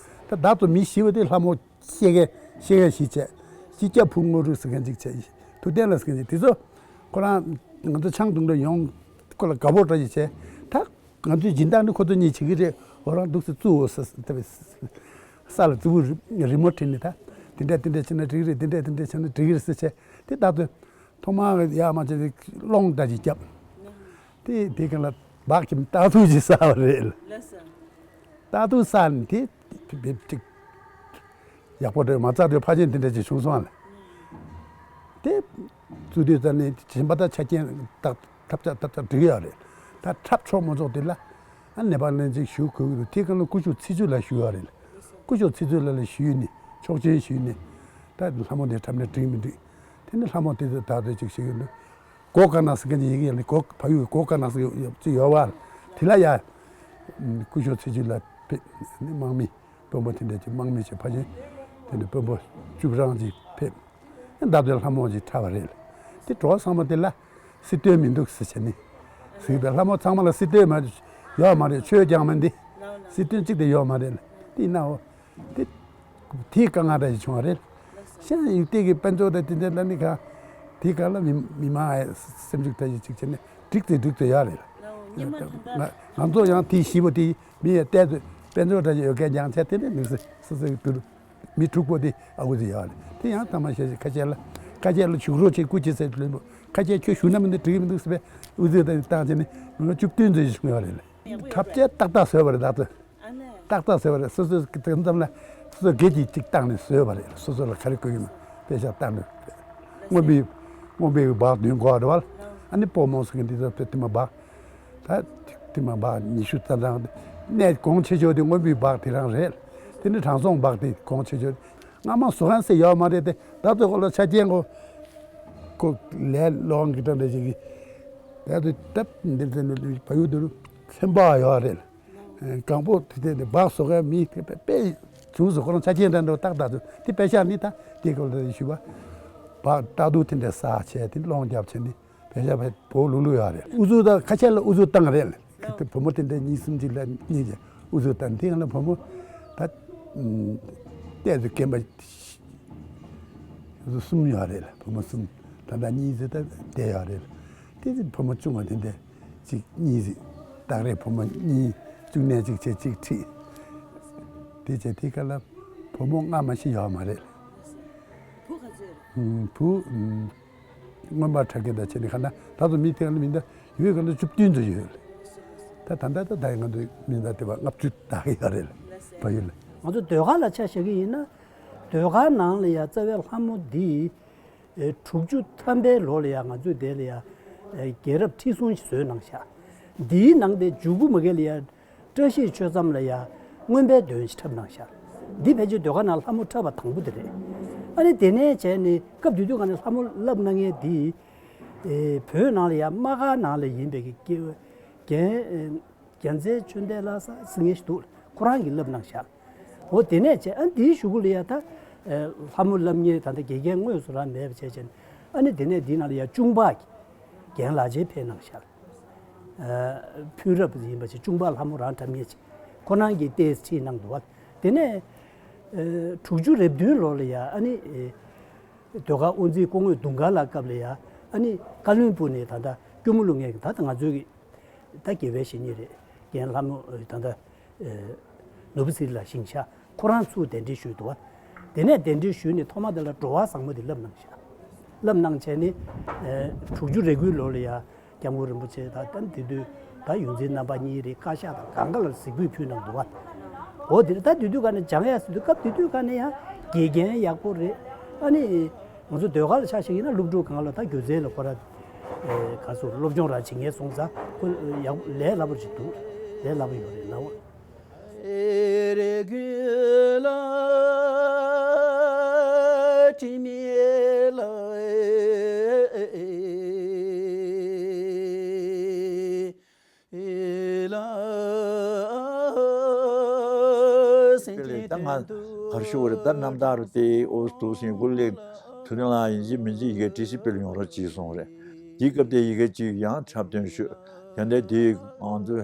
ད་བདག་ཏུ་མི་ཤི་བ་དེ་ལྷ་མོ་ཤེས་མཁན་ཤེས་མཁན་ཞིག་བྱས། སྤྱི་ཁྱབ་བུ་དངོས་གྲུབ་ཟེར་མཁན་ཅིག་བྱས། ཐུབ་བསྟན་ལགས་ཟེར་མཁན་ཅིག་དེ་ཚོ་ཁོ་རང་ང་ཚོ་ཆང་འཐུང་འགྲོ་ཡོང་ཁོ་ལ་དགའ་པོ་འདྲ་ཞིག་བྱས། ད་ང་ཚོའི་སྦྱིན་བདག་ནི་ཁོ་ཚོ་གཉིས་བྱེད་ཀྱི་རེད། འོ་རང་འདུག་སེ་བཙུགས་འོ་ས་ས་ལ་རྫི་བོ་རི་མོ་བྲིས་ནས་ད་དེ་འདྲ་དེ་འདྲ་བྱས་ན་འགྲིག་གི་རེད། དེ་འདྲ་དེ་འདྲ་བྱས་ན་འགྲིག་གི་རེད་ཟེར་བྱས། དེ་ལྟར་དུ་ཐོག་མར་ཡར་མར་བྱས་ཏེ་སློང་འདྲ་ཅིག་བརྒྱབ། དེ་དེ་གང་ལ་བག་གིས་སྟག་ཐུག་ཅིག་ཟ་བ་རེད། ལགས་སོ། སྟག་ཐུག་ཟ་ནས་དེ་དེ་ཅིག་ཡག་པོ་རེད་མ་རྩ་དེ་ཕ་ཆེན་དེ་འདྲ་ཅིག་བྱུང་སོང་ལ། དེ་བཙུགས་དུས་ཙ་ནས་གཞན་པ་དང་ཆ་རྐྱེན་དག་འཁྲབ་ཆ་འཁྲབ་ཆ་འགྲིག་ཡོད་རེད། ད་འཁྲབ་ཆོག་མ་ཆོག་དེ་ལ་ཨ་ནེ་པ་ལན་ཅིག་ཞུ་དགོས་ཀྱི་འདུག་དེ་གང་ལ་སྐུ་ཞབས་ཚེ་མཇུག་ལ་ཞུ་ཡོད་རེད། སྐུ་ཞབས་ཚེ་མཇུག་ལ་ལ་ཞུས་ནས་ཆོག་མཆན་ཞུས་ནས་ད་ལྷ་མོ་དེ་འཁྲབ་ན་འགྲིག་མི་འགྲིག་དེ་ནི་ལྷ་མོ་དེ་ཚོ་ད་དུ་ཅིག་བཤད་ཀྱི་འདུག་སྒོ་ཀ་ན་ཟེར་མཁན་གྱི་ཡི་གེ་ཡང་ནི་སྒོ་ཕ་ཡུལ་སྒོ་ཀ་ན་ཟེར་ཡོད་ཅིག་ཡོད་བ། དེ་ལ་ཡ། སྐུ་ཞབས་ཚེ་མཇུག་ལ་ཕེབས་ནི་དམག་མི་དཔོན་པོ་དེ་འདྲ་ཅིག་དམག་མི་ཅིག་ཕ་ཆེན་དེ་འདྲ་དཔོན་པོ་བཅུ་གྲངས་ཅིག་ཕེབས། ད་དུ་ལྷ་མོ་ཅིག་འཁྲབ་པ་རེད། དེ་འགྲོ་བ་ཚང་མ་དེ་ལ་སྲིད་དོན་མི་འདུག་ཟེར་བྱས་ནི། ཟེར་གྱི་འདུག་ལྷ་མོ་ཚང་མ་ལ་སྲིད་དོན་མ་ཡོད་མ་རེད། ཆོས་ཀྱང་མ་འདི། སྲིད་དོན་གཅིག་དེ་ཡོད་མ་རེད། དེ་ཡིན་ནའོ། དེ། དེའི་དཀའ་ངལ་འདྲ་ཞིག་བྱུང་བ་རེད། ཤེས་ཡོན་གཏེར་གྱི་དཔལ་འབྱོར་དང་དེ་འདྲ་ལ་ནི་ག་དེའི་སྐབས་ལ་མི་མི་མང་ཨེ་སེམས་ཤུགས་འདྲ་ཞིག་ཅིག་བྱས་ནས་འགྲིག་ཚེ་འགྲིག་ཚེ་ཡོད་རེད། ང་ང་ཚོ་ཡང་དེའི་ཞིབ་པོ་དེ་མི་ཡ་བལྟས་ཚེ་དཔལ་འབྱོར་འདྲ་ཞིག་ཡོད་མཁན་ཀྱང་བྱས་དེ་ནས་དམིགས་བསལ་སོ་སོའི་དུར་མི་དྲུག་པོ་དེ་ཨ་ཁུ་ཚོ་ཡོད་རེད། དེ་ཡང་ཐ་མ་ཤེས་ཤེས་ཁ་ཤས་ལ་ཁ་ཤས་ལ་བཞུགས་རོགས་བྱེད་སྐུ་མཁྱེན་ཟེར་ལོས་ཁ་ཤས་ཁྱོད་བཞུགས་ན་མི་འདུག་འགྲིག་གི་མི་འདུག་ཟེར་བས་ཨུ་ཚོས་ད་བཏང་བྱས་ནས་མི་ལོ་བཅུ་བདུན་ཙམ་ཞིག་བྱུང་ཡོད་རེད། འཁྲབ་ཆས་ཏག་ཏག་བཟོས་པ་རེད་ད་ཚོ། ཏག་ཏག་བཟོས་པ་རེད། སོ་སོས་དེ་ཙམ་ལ་སོ་སོ་སྒེར་གྱིས་ཅིག་བཏང་ནས་བཟོས་པ་རེད། སོ་སོ་ལ་ག་རེ་དགོས་ཀྱི་ན་པེ་ཤག་བཏང་ནས་བཟོས། སྔོན་པའི་སྔོན་པའི་སྦག་བདུན་གོ་རེད་བ། ཨ་ནི་སྤོ་རྨོ་ཟེར་མཁན་འདི་ཚོ་དེ་མ་སྦག་ད་དེ་མ་སྦག་ཉི་ཤུ་ཙམ་ཙམ་གནས་གོང་ཆེ་ཤོས་དེ་སྔོན་པའི་སྦག་དེ་རང་རེད། དེ་ནི་དྲང་སྲོང་སྦག་དེ་གོང་ཆེ་ཤོས་སྔ་མ་བཟོ་མཁན་ཟེར་ཡོད་མ་རེད་དེ་ད་ཚོ་ཁོ་ལ་ཆ་རྐྱེན་གོ་ཁོ་ལས་སློང་གི་གྲངས་འདྲ་ཞིག་གིས་ད་ཚོ་སྟབས་འདིར་ཚེ་ནི་བལ་ཡུལ་དུ་ཚན་པ་ཡོད་རེད། གང་པོ་དེ་དེ་ནི་སྦག་བཟོ་མཁན་མི་དེ་དཔེ་བྱུང་སོང་། ཁོ་རང་ཆ་རྐྱེན་འདྲ་འདྲ་ཏག་ཏག་ཚོ་དེ་དཔེ་ཤག་ནི་ད་དེ་སྐོར་ལ་ཞུས་པ། སྦག་ལྟ་འདུག་དེ་འདྲ་ས་བྱས་དེ་སློང་རྒྱབ་བྱས་ནི་དཔེ་ཤག་བས་བོ་ལུག་ལུག་ཡོད་རེད། ཨུ་ཚུགས་དང་ཁ་ཤས་ལ་ཨུ་ཚུགས་བཏང་རེད། དེ་བུ་མོ་དེ་འདྲ་གཉིས་གསུམ་ཅིག་ལ་གཉིས་ཀྱི་ཨུ་ཚུགས་བཏང་དེ་ཡང་ལ་བུ་མོ་ད་ལྟས་སུ་རྒན་པ་གསུམ་ཡོད་རེད། བུ་མོ་གསུམ་ད་ལྟ་གཉིས་ཚེ་ད་བསྡད་ཡོད་རེད། དེ་བུ་མོ་ཆུང་བ་དེ་འདྲ། གཅིག་གཉིས་རེད། སྟག་རེད་བུ་མོ་གཉིས་བཅུ་གནས་གཅིག་བྱས་གཅིག་ཁྲིད། དེ་བྱས་དེ་ག་ལ་བུ་མོ་ལྔ་མ་ཤི་ཡོད་མ་རེད། བུ་ག་ཚོད་རེད། བུ་མངོན་པར་གྲགས་མཁན་དང་བྱས་ནས་ག་ན་ད་དུ་མི་དེ་ག་ལ་མི་འདའ་ཡོད་ག་ལ་བཅུ་བདུན་ཙམ་ཡོད། ད་ད་ད་ད་ད་ང་ཚོ་མི་འདའ་དེ་བ་ལྔ་བཅུ་ད་གི་ཡོད་རེད། བ་ཡོད་ལ། ང་ཚོ་ཟློས་གར་ལ་ཆ་བཞག་གི་ཡིན་ན་ཟློས་གར་ནང་ལ་ཡ་རྩ་བའི་ལྷ་མོ་འདི། དྲུག་ཅུ་ཐམ་པའི་ལོ་ལ་ཡང་ང་ཚོས་དེ་ལ་ཡང་རྒྱལ་རབས་ཁྲི་སྲོང་ཞིག་བཟོས་གནང་ཤག་འདིའི་ནང་དེ་མཇུག་གུ་མ་གེ་ལ་ཡང་བཀྲ་ཤིས་ཆོས་མཚམས་ལ་ཡང་མངོན་པའི་འདོན་ཞིག་འཁྲབ་གནང་ཤག་འདི་ཕལ་ཆེར་ཟློས་གར་ནང་ལྷ་མོ་འཁྲབ་པ་དང་པོ་དེ་རེད། ཨ་ནི་དེ་ནས་བྱས་ནས་སྐབས་དེ་དུས་ག་ནས་ལྷ་མོ་བསླབ་གནང་མཁན་འདི་བོད་ནང་ལ་ཡང་དམག་སྒར་ནང་ལ་ཡིན་པའི་གི་རྒན་རྒྱལ་མཚན་ཆོས་ལྡན་ལྷ་ས་ཟེར་མཁན་ཞིག་འདུག་ཁོ་རང་གིས་བསླབ་གནང་ཤག་འོ་དེ་ནས་བྱས་ཨ་འདིའི་གཞུག་གུ་ལ་ཡ་ད་ལྷ་མོ་བསླབ་མཁན་ད་ལྟ་དགེ་རྒན་དངོས་སུ་རང་མེད་པ་བྱས་བྱས་ཨ་ནི་དེ་ནས་འདི་ནང་ལ་ཡ་གཅུང་པ་གི་རྒན་ལགས་ཅིག་ཕེབས་གནང་ཤག་ཕུལ་རབ་ཡིན་པ་བྱས་གཅུང་པ་ལྷ་མོ་རང་འཁྲབ་མཁན་ཅིག་ཁོ་རང་གིས་ཏོག་ཙམ་ཁྲིད་གནང་འདུག་བ། དེ་ནས་དྲུག་ཅུ་རེ་བདུན་ལོ་ལ་ཡ་ཨ་ནི་ཟློས་གར་དབུ་འཛིན་སྐུ་ངོ་དུང་དཀར་ལགས་སྐབས་ལ་ཡ་ཨ་ནི་བཀའ་བློན་སྤུ་ནས་ད་ལྟ་སྐྱོར་མོ་ལུག་ངས་ད་ལྟ་ང་ཚོའི་གི་ད་དགེ་བའི་བཤེས་གཉེན་རེད། རྒན་ལྷ་མོ་ད་ལྟ་ནོར་བུ་ཚེ་རིང་ལགས་ཞིང་གཤེགས་ཁོ་རང་ཚུར་གདན་འདྲེན་ཞུས་འདུག་བ། དེ་ནས་གདན་འདྲེན་ཞུས་ནས་ཐོག་མ་དེ་ལ་འགྲོ་བ་བཟང་མོ་དེ་བསླབ་གནང་ཤག་བསླབ་གནང་བྱས་ནས་དྲུག་ཅུ་རེ་དགུའི་ལོ་ལ་ཡ་སྐྱབས་མགོན་རིན་པོ་ཆེ་དང་ད་དེ་དུས་ད་ཡོངས་འཛིན་རྣམ་པ་གཉིས་རེད། བཀའ་ཤག་དང་གང་ག་ལ་གཟིགས་འབུལ་ཕུལ་གནང་འདུག་བ། འོ་དེ་ད་དེ་དུས་ག་ནས་སྦྱང་ཡ་ཟེར་དུས་སྐབས་དེ་དུས་ག་ནས་ཡང་དགེ་རྒན་ཡག་པོ་རེད། ཨ་ནི་ང་ཚོ་ཟློས་གར་ལ་ཆ་བཞག་ཡིན་ན་སློབ་ཕྲུག་གང་ལ་ད་སྒྱུ་རྩལ་ལ་ཁོ་ར་ ཨེ་ག་ཚོད་སློབ་སྦྱོང་ར་བྱེད་མཁན་སོང་ཙང་ཁོ་ཡག་ལས་སླ་པོ་ཞིག་འདུག་ལས་སླ་པོ་ཡོད་རེད་ལབ། ད་ང་གར་ཞུ་བ་རེད། ད་རྣམ་ཐར་དེ་ཨོ་སྟོད་སེང་ཀུན་ལེགས་ཐུབ་བསྟན་ལགས་ཡིན་གཅིག་མིན་གཅིག་ཡི་གེ་བྲིས་ཤིག་སྤེལ་ཡོང་རོགས་གྱིས་གསུངས་རེད། དེའི་སྐབས་དེ་ཡི་གེ་གཅིག་ཡང་འཁྲབ་སྟོན་ཞུས། དེ་འདྲ་དེ་ང་ཚོ་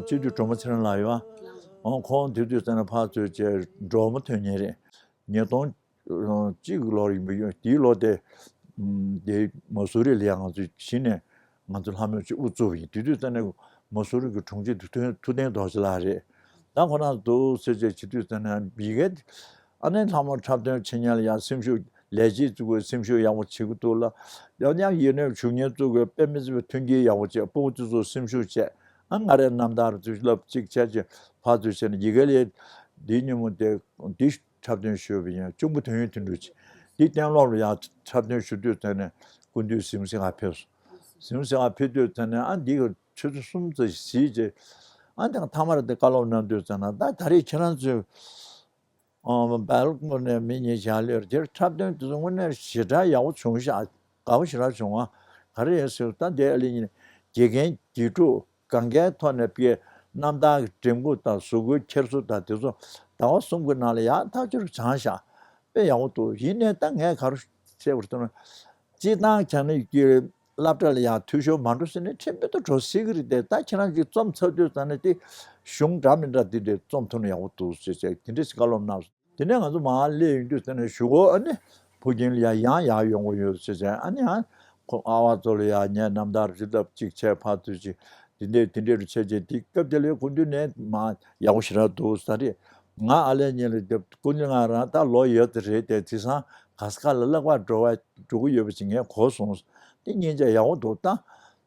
སྤྱི་འཐུས་སྒྲོལ་མ་ཚེ་རིང་ལགས་ཡོད་ཨ། ཁོང་དེ་དུས་ཙམ་ན་ཕར་ཚུར་བྱས་འགྲོ་མ་ཐོན་མཁན་རེད། ཉིས་སྟོང་གཅིག་ལོར་ཡིན་པ་ཡོད། དེའི་ལོ་དེ་དེ་མ་སུ་རི་ལ་ཡང་ང་ཚོ་གཞི་ནས་ང་ཚོ་ལྷ་མོ་ཅིག་དབུ་བཙུགས་པ་ཡིན། དེ་དུས་ཙམ་ནས་མ་སུ་རི་གི་དྲུང་ཆེ་དེ་ཐུབ་བསྟན་རྡོ་རྗེ་ལགས་རེད། ད་ཁོ་རང་འདུག་ཟེར་བྱས་བྱེད་དུས་ཙམ་ན་ཡི་གེ་ཨ་ནི་ལྷ་མོ་འཁྲབ་སྟོན་བྱེད་མཁན་ལ་ཡང་སེམས་ཤུགས་ལས་བྱེད་བཙུགས་དགོས། སེམས་ཤུགས་ཡག་པོ་བྱེད་ཀྱི་འདུག་ལ། ཡང་ཡང་ཡིན་ནའི་བྱུས་ངན་བཙུགས་དགོས། དཔེ་མི་སྲིད་པའི་མཐུན་རྐྱེན་ཡག་པོ་བྱས། སྤུ་གུ་དེ་ཚོ་སེམས་ཤུགས་བྱས། ཨ་ང་རའི་རྣམ་ཐར་དུས་ལབ་གཅིག་བྱས་བྱས་ཕར་ཚུར་བྱས་ནས་ཡི་གེ་ལས་འདིའི་ཉིན་མོ་དེ་འདི་འཁྲབ་སྟོན་ཞུས་པ་ཡིན། གཅུང་པོ་དོན་ཡོད་དོན་གྲུབ་ཀྱིས་འདི་གཏན་སློབ་ལ་ཡང་འཁྲབ་སྟོན་ཞུ་དུས་ཙམ་ནས་སྐུ་མདུན་གཟིམ་སེང་ལ་ཕེབས་སོང་། གཟིམ་སེང་ལ་ཕེབས་དུས་ཙམ་ནས་ཨ་འདི་གི་ཆུ་ཚོད་གསུམ་ཙམ་ཞིག་བྱས། ཨ་དེ་མཐའ་མར་དེ་བཀའ་སློབ་གནང་དུས་ཙམ་ན་ད་ད་རེས་ཁྱེད་རང་ཚོས་ཨ་སྦེལ་ཀོབ་ནས་མི་གཉིས་བཞག་ལེར་དེར་འཁྲབ་སྟོན་དེ་ཚོ་དངོས་གནས་ཞེ་དྲག་ཡག་པོ་བྱུང་ཤག་དགའ་པོ་ཞེ་དྲག་བྱུང་ཨ། ག་རེ་ཡིན་ཟེར་ད་དེ་ཨ་ལེ་གཉིས་དགེ་རྒན་དགེ་ཕྲུག་གང་གའི་ཐོག་ནས་དཔེ་རྣམ་ཐར་གྱི་འགྲེམས་ཁུག་དང་གཟུགས་པོའི་འཁྱེར་སོ་དང་དེ་ཚོ་ཟླ་བ་གསུམ་གྱི་ནང་ལ་ཡག་ཐག་ཆོད་སྦྱངས་ཤག་དཔེ་ཡག་པོ་འདུག་ཡིན་ནའི་ད་ངས་ག་རེ་བཤད་དགོས་རེད་ཟེར་ན། སྤྱིར་བཏང་གང་ནས་ཀྱི་སློབ་གྲྭ་ལ་ཡང་འཐུས་ཤོར་མ་འགྲོ་ཟེར་ནས་ཁྲིམས་དཔོན་དུ་འགྲོ་སྲིད་ཀྱི་རེད་དེ། ད་ཁྱེད་རང་གིས་རྩོམ་ཚར་དུས་ཙམ་ནས་དེ་གཞུང་འདྲ་མི་འདྲ་དེ་འདྲའི་རྩོམ་ཐུབ་ན་ཡག་པོ་འདུག་ཟེར་བྱས་དེ་འདྲས་བཀའ་སློབ་གནང་སོང་། དེ་ནས་ང་ཚོ་མར་སླེབས་ཡོང་དུས་ཙམ་ནས་གཞུག་གུ་ཨ་ནི་ཕུ་རྒྱན་ལ་ཡང་ཡང་ཡང་ཡོང་གི་ཡོད་ཟེར་བྱས། ཨ་ནི་ཡང་ཁོ་ཨ་བ་ཚོ་ལ་ཡང་ངས་རྣམ་ཐར་རི་ལབ་གཅིག་བྱས་ཕར་ཚུར་གཅིག་དེ་འདྲས་དེ་འདྲས་རུ་བྱས་བྱས་དེ་སྐབས་དེ་ལས་སྐུ་མདུན་ནས་མར་ཡག་པོ་ཞེ་དྲག་འདུག་ཟེར་རེད། ང་ཨ་ལས་གཉིས་ལ་སྐུ་མདུན་ང་རང་ད་ལོ་ཡོད་དེ་རེད་དེ་དེང་སང་ག་ས་ག་ལ་བསླབ་པར་འགྲོ་བ་འགྲོ་གི་ཡོད་པ་ཅིག་ངས་གོ་སོང་། དེ་སྙིང་རྗེ་ཡག་པོ་འདུག་ད།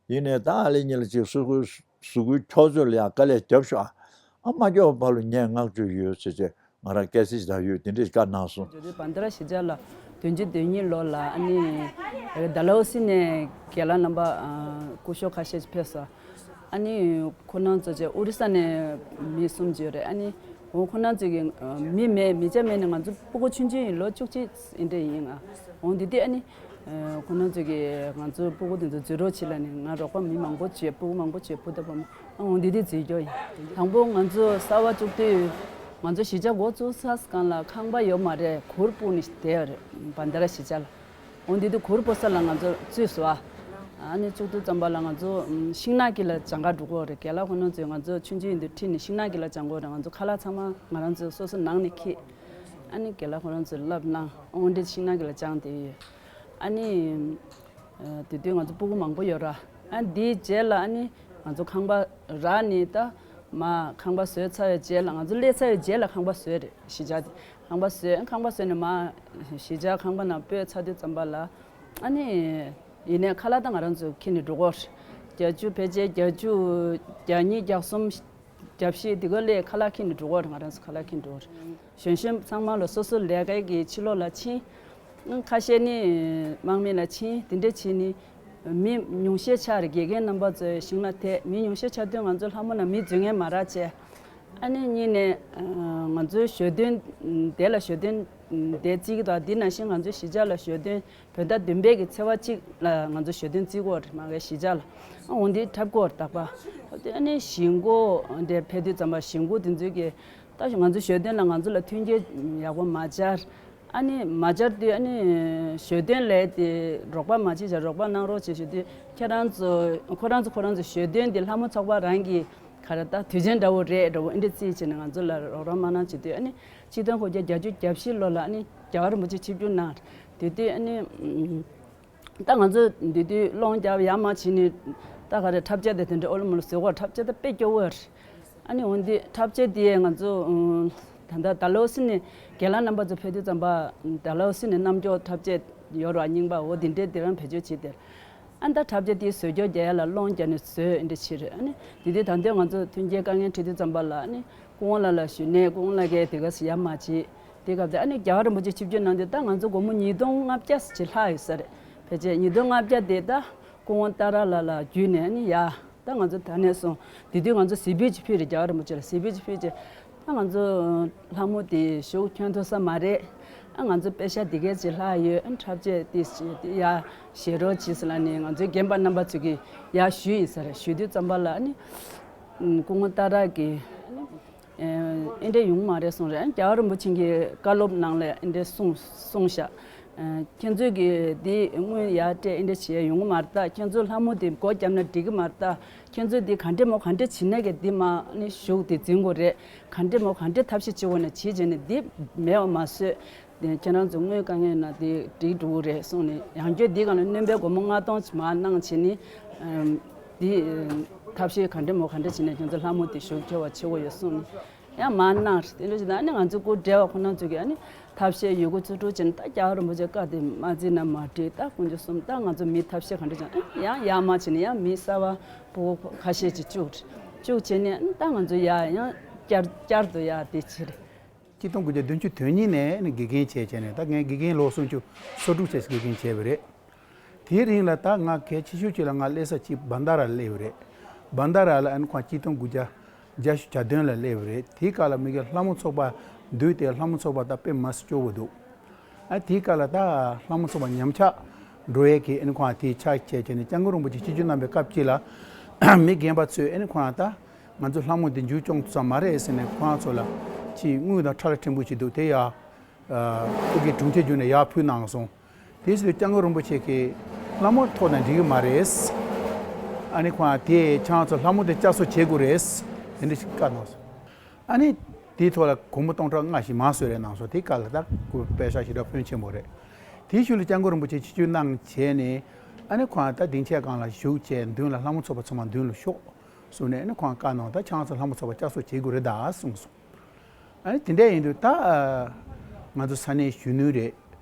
ཡིན་ནའི་ད་ཨ་ལེ་གཉིས་ལ་ཅིག་གཟུགས་པོའི་གཟུགས་པོའི་འཁྱོག་ཚོད་ལ་ཡང་དཀའ་ལས་རྒྱབ་ཤོག་ཨ། ཨ་མ་སྐྱོ་བ་ལ་ངས་བསྔགས་བརྗོད་ཡོད་ཟེར་བྱས་ང་རང་སྐད་ཆ་ཞིག་ད་ཡོད་དེ་འདྲས་བཀའ་གནང་སོང་། བན་ད་ར་གཞིས་ཆགས་ལ་བདུན་ཅུ་དོན་གཉིས་ལོ་ལ་ཨ་ནི་ཌལ་ཧོ་སི་ནས་རྒན་ལགས་རྣམ་པ་སྐུ་ཞབས་ཁ་ཤས་ཕེབས་སོང་། ཨ་ནི་ཁོ་རང་ཚོ་བཅས་ཨོ་རི་ས་ནས་མི་གསུམ་ཅིག་ཡོད་རེད། ཨ་ནི་འོ་ཁོ་རང་ཚོ་གི་མི་མེད་མི་ཆ་མེད་ནས་ང་ཚོ་སྤུ་གུ་ཆུང་ཆུང་ཡིན། ལོ་བཅུ་གཅིག་ཨེ་འདྲ་ཡིན། ཨ་འོ་འདི་དེ་ཨ་ནི་ཁོ་རང་ཚོ་གི་ང་ཚོ་སྤུ་གུ་དེ་ཚོ་འཛུལ་རོགས་བྱེད་ལ་ནི་ང་རོགས་པ་མི་མང་པོ་བྱས། སྤུ་གུ་མང་པོ་བྱས། བུ་དང་བུ་མོ་ཨ་འོ་འདི་དེ་འཛུལ་རྒྱུ་ཡིན། དང་པོ་ང་ཚོ་གསར་པ་བཙུགས་དུས་ང་ཚོ་གཞིས་ཆགས་འགོ་བཙུགས་ས་སྒང་ལ་ཁང་པ་ཡོད་མ་རེད། གུར་སྤུག་ནས་བསྡད་ཡོད་རེད། བན་ད་ར་གཞིས་ཆགས་ལ། འོ་འདི་དུས་གུར་སྤོ་ས་ལ་ང་ཚོ་བཙུགས་སོང་ཨ། ཨ་ནི་བཙུགས་དུས་ཙམ་པ་ལ་ང་ཚོ་ཤིང་ནགས་དཀྱིལ་ལ་སྦྱང་ག་འགྲོ་གི་ཡོད་རེད། རྒན་ལགས་ཁོ་རང་ཚོས་ང་ཚོ་ཆུང་ཆུང་ཡིན་དུས་ཁྲིད་ནས་ཤིང་ནགས་དཀྱིལ་ལ་སྦྱང་གི་ཡོད་རེད། ང་ཚོ་ཁ་ལག་ཚང་མ་ང་རང་ཚོས་སོ་སོ་ནང་ནས་འཁྱེར། ཨ་ནི་རྒན་ལགས་ཁོ་རང་ཚོས་བསླབ་གནང་། འོ་འདི་ཤིང་ནགས་དཀྱིལ་ལ་སྦྱངས་བསྡད་ཡོད། ཨ་ནི་དེ་དུས་ང་ཚོ་སྤུ་གུ་མང་པོ་ཡོད་ར། ཨ་འདིའི་རྗེས་ལ་ཨ་ནི་ང་ཚོ་ཁང་པ་རག་ནས་ད་མར་ཁང་པ་བཟོས་ཚར་བའི་རྗེས་ལ། ང་ཚོ་སླེབས་ཚར་བའི་རྗེས་ལ་ཁང་པ་བཟོས་རེད། གཞིས་ཆགས་དེ་ཁང་པ་བཟོས། ཁང་པ་བཟོས་ནས་མར་གཞིས་ཆགས་ཁང་པ་ནང་སྤོས་ཚར་དུས་ཙམ་པ་ལ་ཨ་ནི་ཡིན་ནའི་ཁ་ལག་ད་ང་རང་ཚོས་འཁྱེར་ནས་འགྲོ་གི་ཡོད་རེད། བརྒྱད་ཅུ་ཕལ་ཆེར་བརྒྱད་ཅུ་གྱ་གཉིས་གྱ་གསུམ་གྱ་བཞི་དེ་ག་ལས་ཁ་ལག་འཁྱེར་ནས་འགྲོ་གི་ཡོད་རེད། ང་རང་ཚོ་ཁ་ལག་འཁྱེར་འགྲོ་གི་ཡོད་རེད། གཞོན་གཞོན་ཚང་མ་ལ་སོ་སོ་ལས་ཀའི་གི་ཕྱི་ལོགས་ལ་ཕྱིན། ཁ་ཤས་ནི་དམག་མི་ལ་ཕྱིན། དེ་འདྲ་བྱས་ནས་མི་ཉུང་ཤས་ཆགས་རེད། དགེ་རྒན་རྣམ་པ་ཚོས་ཤིང་ནགས་དེ་མི་ཉུང་ཤས་ཆགས་དུས་ང་ཚོ་ལྷ་མོ་ནང་མི་འཛུལ་མཁན་མ་རག་བྱས། ཨ་ནི་གཉིས་ནས་ང་ཚོའི་ཞོ་སྟོན་དེ་ལ་ཞོ་སྟོན་དེ་བརྩི་གི་འདུག་དེ་ནང་བཞིན་ང་ཚོའི་གཞིས་ཆགས་ལ་ཞོ་སྟོན་བོད་ཟླ་བདུན་པའི་གི་ཚེས་པ་གཅིག་ལ་ང་ཚོ་ཞོ་སྟོན་བརྩི་གི་ཡོད་རེད། མ་གི་གཞིས་ཆགས་ལ་འོ་འདི་འཁྲབ་ཀྱི་ཡོད་རེད། རྟག་པར་ཨ་ནི་གཞིས་འགོ་དེ་ཕེབས་དུས་ཙམ་པ་གཞིས་འགོ་དེ་ཚོས་གི་ད་ང་ཚོ་ཞོ་སྟོན་ལ་ང་ཚོ་ལ་མཐུན་རྐྱེན་ཡག་པོ་མ་སྦྱར། ཨ་ནི་མ་སྦྱར་དུས་ཨ་ནི་ཞོ་སྟོན་ལས་དེ་རོགས་པ་མ་བྱེད་བྱ་རོགས་པ་གནང་རོགས་བྱེད་ཞུ་དུས་ཁྱེད་རང་ཚོ་ཁོ་རང་ཚོ་ཁོ་རང་ཚོ་ཞོ་སྟོན་དེ་ལྷ་མོ་ཚོགས་པ་རང་གི་ག་རེ་ད་དུས་ཆེན་འདྲ་བོ་རེད་འདྲ་བོ་ཨེ་འདྲ་རྩིས་བྱས་ནས་ང་ཚོ་ལ་རོགས་རམ་མ་གནང་བྱེད་དུས་ཨ་ནི་ཆིག་སྟོང་དགུ་བརྒྱ་བརྒྱད་ཅུ་གྱ་བཞི་ལོ་ལ་ཨ་ནི་རྒྱལ་བ་རིན་པོ་ཆེ་ཆིབས་བསྒྱུར་གནང་། དེ་དུས་ཨ་ནི་ད་ང་ཚོ་འདི་དུས་སློང་རྒྱབ་ཡར་མར་བྱས་ནས་ད་ག་རེ་འཁྲབ་ཆས་དེ་དེ་འདྲ་ཨོ་ལོ་མོ་ལོ་བཟོས་གོ་འཁྲབ་ཆས་ད་དཔེ་སྐྱོ་བོ་རེད། ཨ་ནི་འོན་ཏེ་འཁྲབ་ཆས་དེ་ང་ཚོ་ད་ལྟ་ད་ལོ་སི་ནས་རྒན་ལགས་རྣམ་པ་ཚོ་ཕེབས་དུས་ཙམ་པ་ད་ལོ་སི་ནས་རྣམ་འགྱུར་འཁྲབ་ཆས་ཡོད་ར་རྙིང་པ་འོ་དེ་འདྲའི་དེ་རང་བེད་སྤྱོད་བྱས་ཏེ། ཨ་ནི་ད་འཁྲབ་ཆས་དེ་བཟོ་སྐྱོར་རྒྱག་ཡ་ལ་སློང་རྒྱག་ནས་བཟོས་འདྲ་ཆེ་རེད། ཨ་ནི་དེ་དུས་ད་ལྟའི་ང་ཚོ་མཐུན་རྐྱེན་དཀའ་ངལ་འཕྲད་དུས་ཙམ་པ་ལ་ཨ་ནི་སྐུ་ངོ་ལགས་ལ་ཞུས་ནས་སྐུ་ངོ་ལགས་ཀྱིས་དེ་ག་སི་ཡ་མ་བྱེད། དེ་སྐབས་དེ་ཨ་ནི་རྒྱལ་བ་རིན་པོ་ཆེ་ཆིབས་བསྒྱུར་གནང་དུས་ད་ང་ཚོ་སྒོར་མོ་ཉིས་སྟོང་ལྔ་བརྒྱ་ཅིག་ལྷག་ཡོད་ས་རེད། ཕལ་ཆེར་ཉིས་སྟོང་ལྔ་བརྒྱ་དེ་ད་ སྐུ་ངོ་ཏཱ་ར་ལགས་ལ་བརྒྱུད་ནས་ནི་ཡ། ད་ང་ཚོ་ད་ནས་བཟུང་དེ་དུས་ང་ཚོ་གཟིགས་འབུལ་ཅིག་ཕུལ་རེད། རྒྱལ་བ་རིན་པོ་ཆེ་ལ་གཟིགས་འབུལ་ཅིག་ཕུལ་རྗེས། ད་ང་ཚོ་ལྷ་མོ་དེ་ཞུགས་ཁྱོན་ཐུབ་ས་མ་རེད། ཨ་ང་ཚོ་པེ་ཤ་དེ་གས་ཅིག་ལྷག་ཡོད། ཨ་འཁྲབ་ཆས་དེ་ཡ་བཞེས་རོགས་གྱིས་ཟེར་ལབ་ནས་ང་ཚོའི་རྒན་པ་རྣམ་པ་ཚོ་གིས་ཡ་ཞུས་ཡིན་ས་རེད། ཞུས་དུས་ཙམ་པ་ལ་ནི་སྐུ་ངོ་ཏཱ་ར་གིས། ཨེ་འདྲ་ཡོང་མ་རེད་གསུངས་རེད། རྒྱལ་བ་རིན་པོ་ཆེ་གི་བཀའ་སློབ་ནང་ལ་འདི་འདྲ་གསུངས་གསུངས་ཤག་ཨེ་ཁྱེད་ཚོས་ཀྱི་འདི་དངུལ་ཡར་སྤྲད་འདི་འདྲ་བྱས་ཡོང་གི་མ་རེད་ད། ཁྱེད་ཚོ་ལྷ་མོ་འདི་སྒོ་བརྒྱབ་ན་འགྲིག་གི་མ་རེད་ད། ཁྱེད་ཚོས་འདི་ག་འདྲ་མོ་ག་འདྲ་བྱེད་ན་གི་འདི་མ་ནི་ཞུགས་འདི་འཛིན་དགོས་རེད། ག་འདྲ་མོ་ག་འདྲ་ཐབས་ཤེས་བྱེད་དགོས་ན་བྱེད་བྱས་ནས་འདི་མེད་པ་མ་བཟོས། ཁྱེད་རང་ཚོ་དངུལ་དཀའ་ངལ་ན་འདི་འགྲིག་འགྲོ་གི་རེད་གསུངས་ནས། ཡང་བསྐྱར་འདི་སྒང་ལ་སྣོན་པའི་སྒོར་མོ་ལྔ་སྟོང་ཅིག་མར་གནང་བྱས་ནས། ཨམ། འདི་ཐབས་ཤེས་ག་འདྲ་མོ་ག་འདྲ་བྱས་ནས་ཁྱེད་ཚོ་ལྷ་མོ་འདི་ཞུགས་འཁྱོལ་བ་བྱེད་དགོས་ཡོད་གསུངས་ནས། ཡང་མར་གནང་རེད། དེ་འདྲ་བྱས་ན་ཨ་ནི་ང་ཚོ་སྐུ་བགྲེས་པ་ཁོ་རང་ཚོ་གིས་ཨ་ནི་ཐབས་ཤེས་ཡོད་རྒུ་ཚུལ་ཁྲིམས་བྱས་ནས། ད་རྒྱལ་བ་རིན་པོ་ཆེ་བཀའ་དེ་མ་བརྩིས་ན་མ་འགྲིག་ད་དཀོན་མཆོག་གསུམ། ད་ང་ཚོ་མི་ཐབས་ཤེས་ག་འདྲ་བྱས་ན། ཨ་ཡང་ཡར་མར་བྱས་ནས་ཡང་མི་གསར་པ་ཕྲུ་གུ་ཁ་ཤས་ཅིག་བཅུག་རེད། བཅུག་བྱས་ནས་ཨ་ནི་ད་ང་ཚོ་ཡར་ཡང་བསྐྱར་བསྐྱར་དུ་ཡར་དེ་བྱས་རེད། གཅིག་སྟོང་དགུ་བརྒྱ་བདུན་ཅུ་དོན་གཉིས་ནས་ནི་དགེ་རྒན་བྱས་བྱས་ནས། ད་ངས་དགེ་རྒན་ལོ་སུམ་ཅུ་སོ་དྲུག་བྱས་དགེ་རྒན་བྱས་པ་རེད། དེའི་རིང་ལ་ད་ང་གལ་ཆེ་ཤོས་གཅིག་ལ་ང་སླེབས་ས་གཅིག་བྷན་དྷ་ར་ལ་སླེབས་པ་རེད། བྷན་དྷ་ར་ལ་ཨ་ནི་ཁོང་གཅིག་སྟོང་དགུ་བརྒྱ་བརྒྱད་ཅུ་གྱ་བདུན་ལ་སླེབས་པ་རེད། དེའི་སྐབས་ལ་མི་གི་ལྷ་མོ་ཚོགས་པ་འདུས་ཏེ་ལྷ་མོ་ཚོགས་པ་ད་དཔེ་མ་སྲིད་སྐྱོ་བོ་འདུག་ཨ་དེའི་སྐབས་ལ་ད་ལྷ་མོ་ཚོགས་པ་ཉམས་ཆག་འགྲོ་ཡས་ཀྱི་ཨ་ནི་ཁོང་དེའི་ཕྱག་བྱས་བྱས་ནས་སྐྱབས་མགོན་རིན་པོ་ཆེ་ཆིབས་བསྒྱུར་གནང་པའི་སྐབས་གཅིག་ལ་མི་རྒན་པ་ཚོས་ཨ་ནི་ཁོང་ད། ང་ཚོ་ལྷ་མོ་འདི་མཇུག་སྐྱོང་ཐུབ་ས་མ་རེད་ཟེར་ནས་ཁོ་རང་ཚོ་ལ་ཅིག་དངུལ་དང་ཁྲལ་ཕྲན་བུ་ཞིག་འདུག་དེ་ཡ། ཨ་སྐུ་སྒེར་དྲུང་ཆེ་བརྒྱུད་ནས་ཡར་ཕུལ་གནང་སོང་། དེ་ཕྱིར་སྐྱབས་མགོན་རིན་པོ་ཆེ་གིས་ལྷ་མོ་ཐོག་ནས་འགྲིག་གི་མ་རེད། ཨ་ནི་ཁོ་རང་དེ་ཁྱེད་རང་ཚོ་ལྷ་མོ་དེ་བསྐྱར་གསོ་བྱེད་དགོས་རེད། དེ་འདྲ་ཞིག་བཀའ་གནང་སོང་། ཨ་ནི་དེའི་ཐོག་ལ་སྒོར་མོ་སྟོང་ཕྲག་ལྔ་ཞིག་མར་གསོལ་རས་གནང་སོང་། དེའི་སྐབས་ལ་ད་སྐུ་པེ་ཤག་ཞེ་དྲག་ཕོན་ཆེན་པོ་རེད། དེའི་ཤུལ་ལ་སྐྱབས་མགོན་རིན་པོ་ཆེ་ཆིབས་བསྒྱུར་གནང་བྱས་ནས། ཨ་ནི་ཁོ་རང་ད་སྡིངས་ཆའི་སྒང་ལ་བཞུགས་བྱས་མདུན་ལ་ལྷ་མོ་ཚོགས་པ་ཚང་མ་མདུན་ལ་ཤོག་གསུངས་ནས། ཨ་ནི་ཁོང་བཀའ་གནང་། ད་ཁྱེད་རང་ཚོ་ལྷ་མོ་ཚོགས་པ་བསྐྱར་གསོ་བྱེད་དགོས་རེད་ད་གསུངས་སོང་། ཨ་ནི་དེ་འདྲ་ཡིན་དུས་ད་ང་ཚོ་ས་གནས་གཞོན་ནུ་རེད།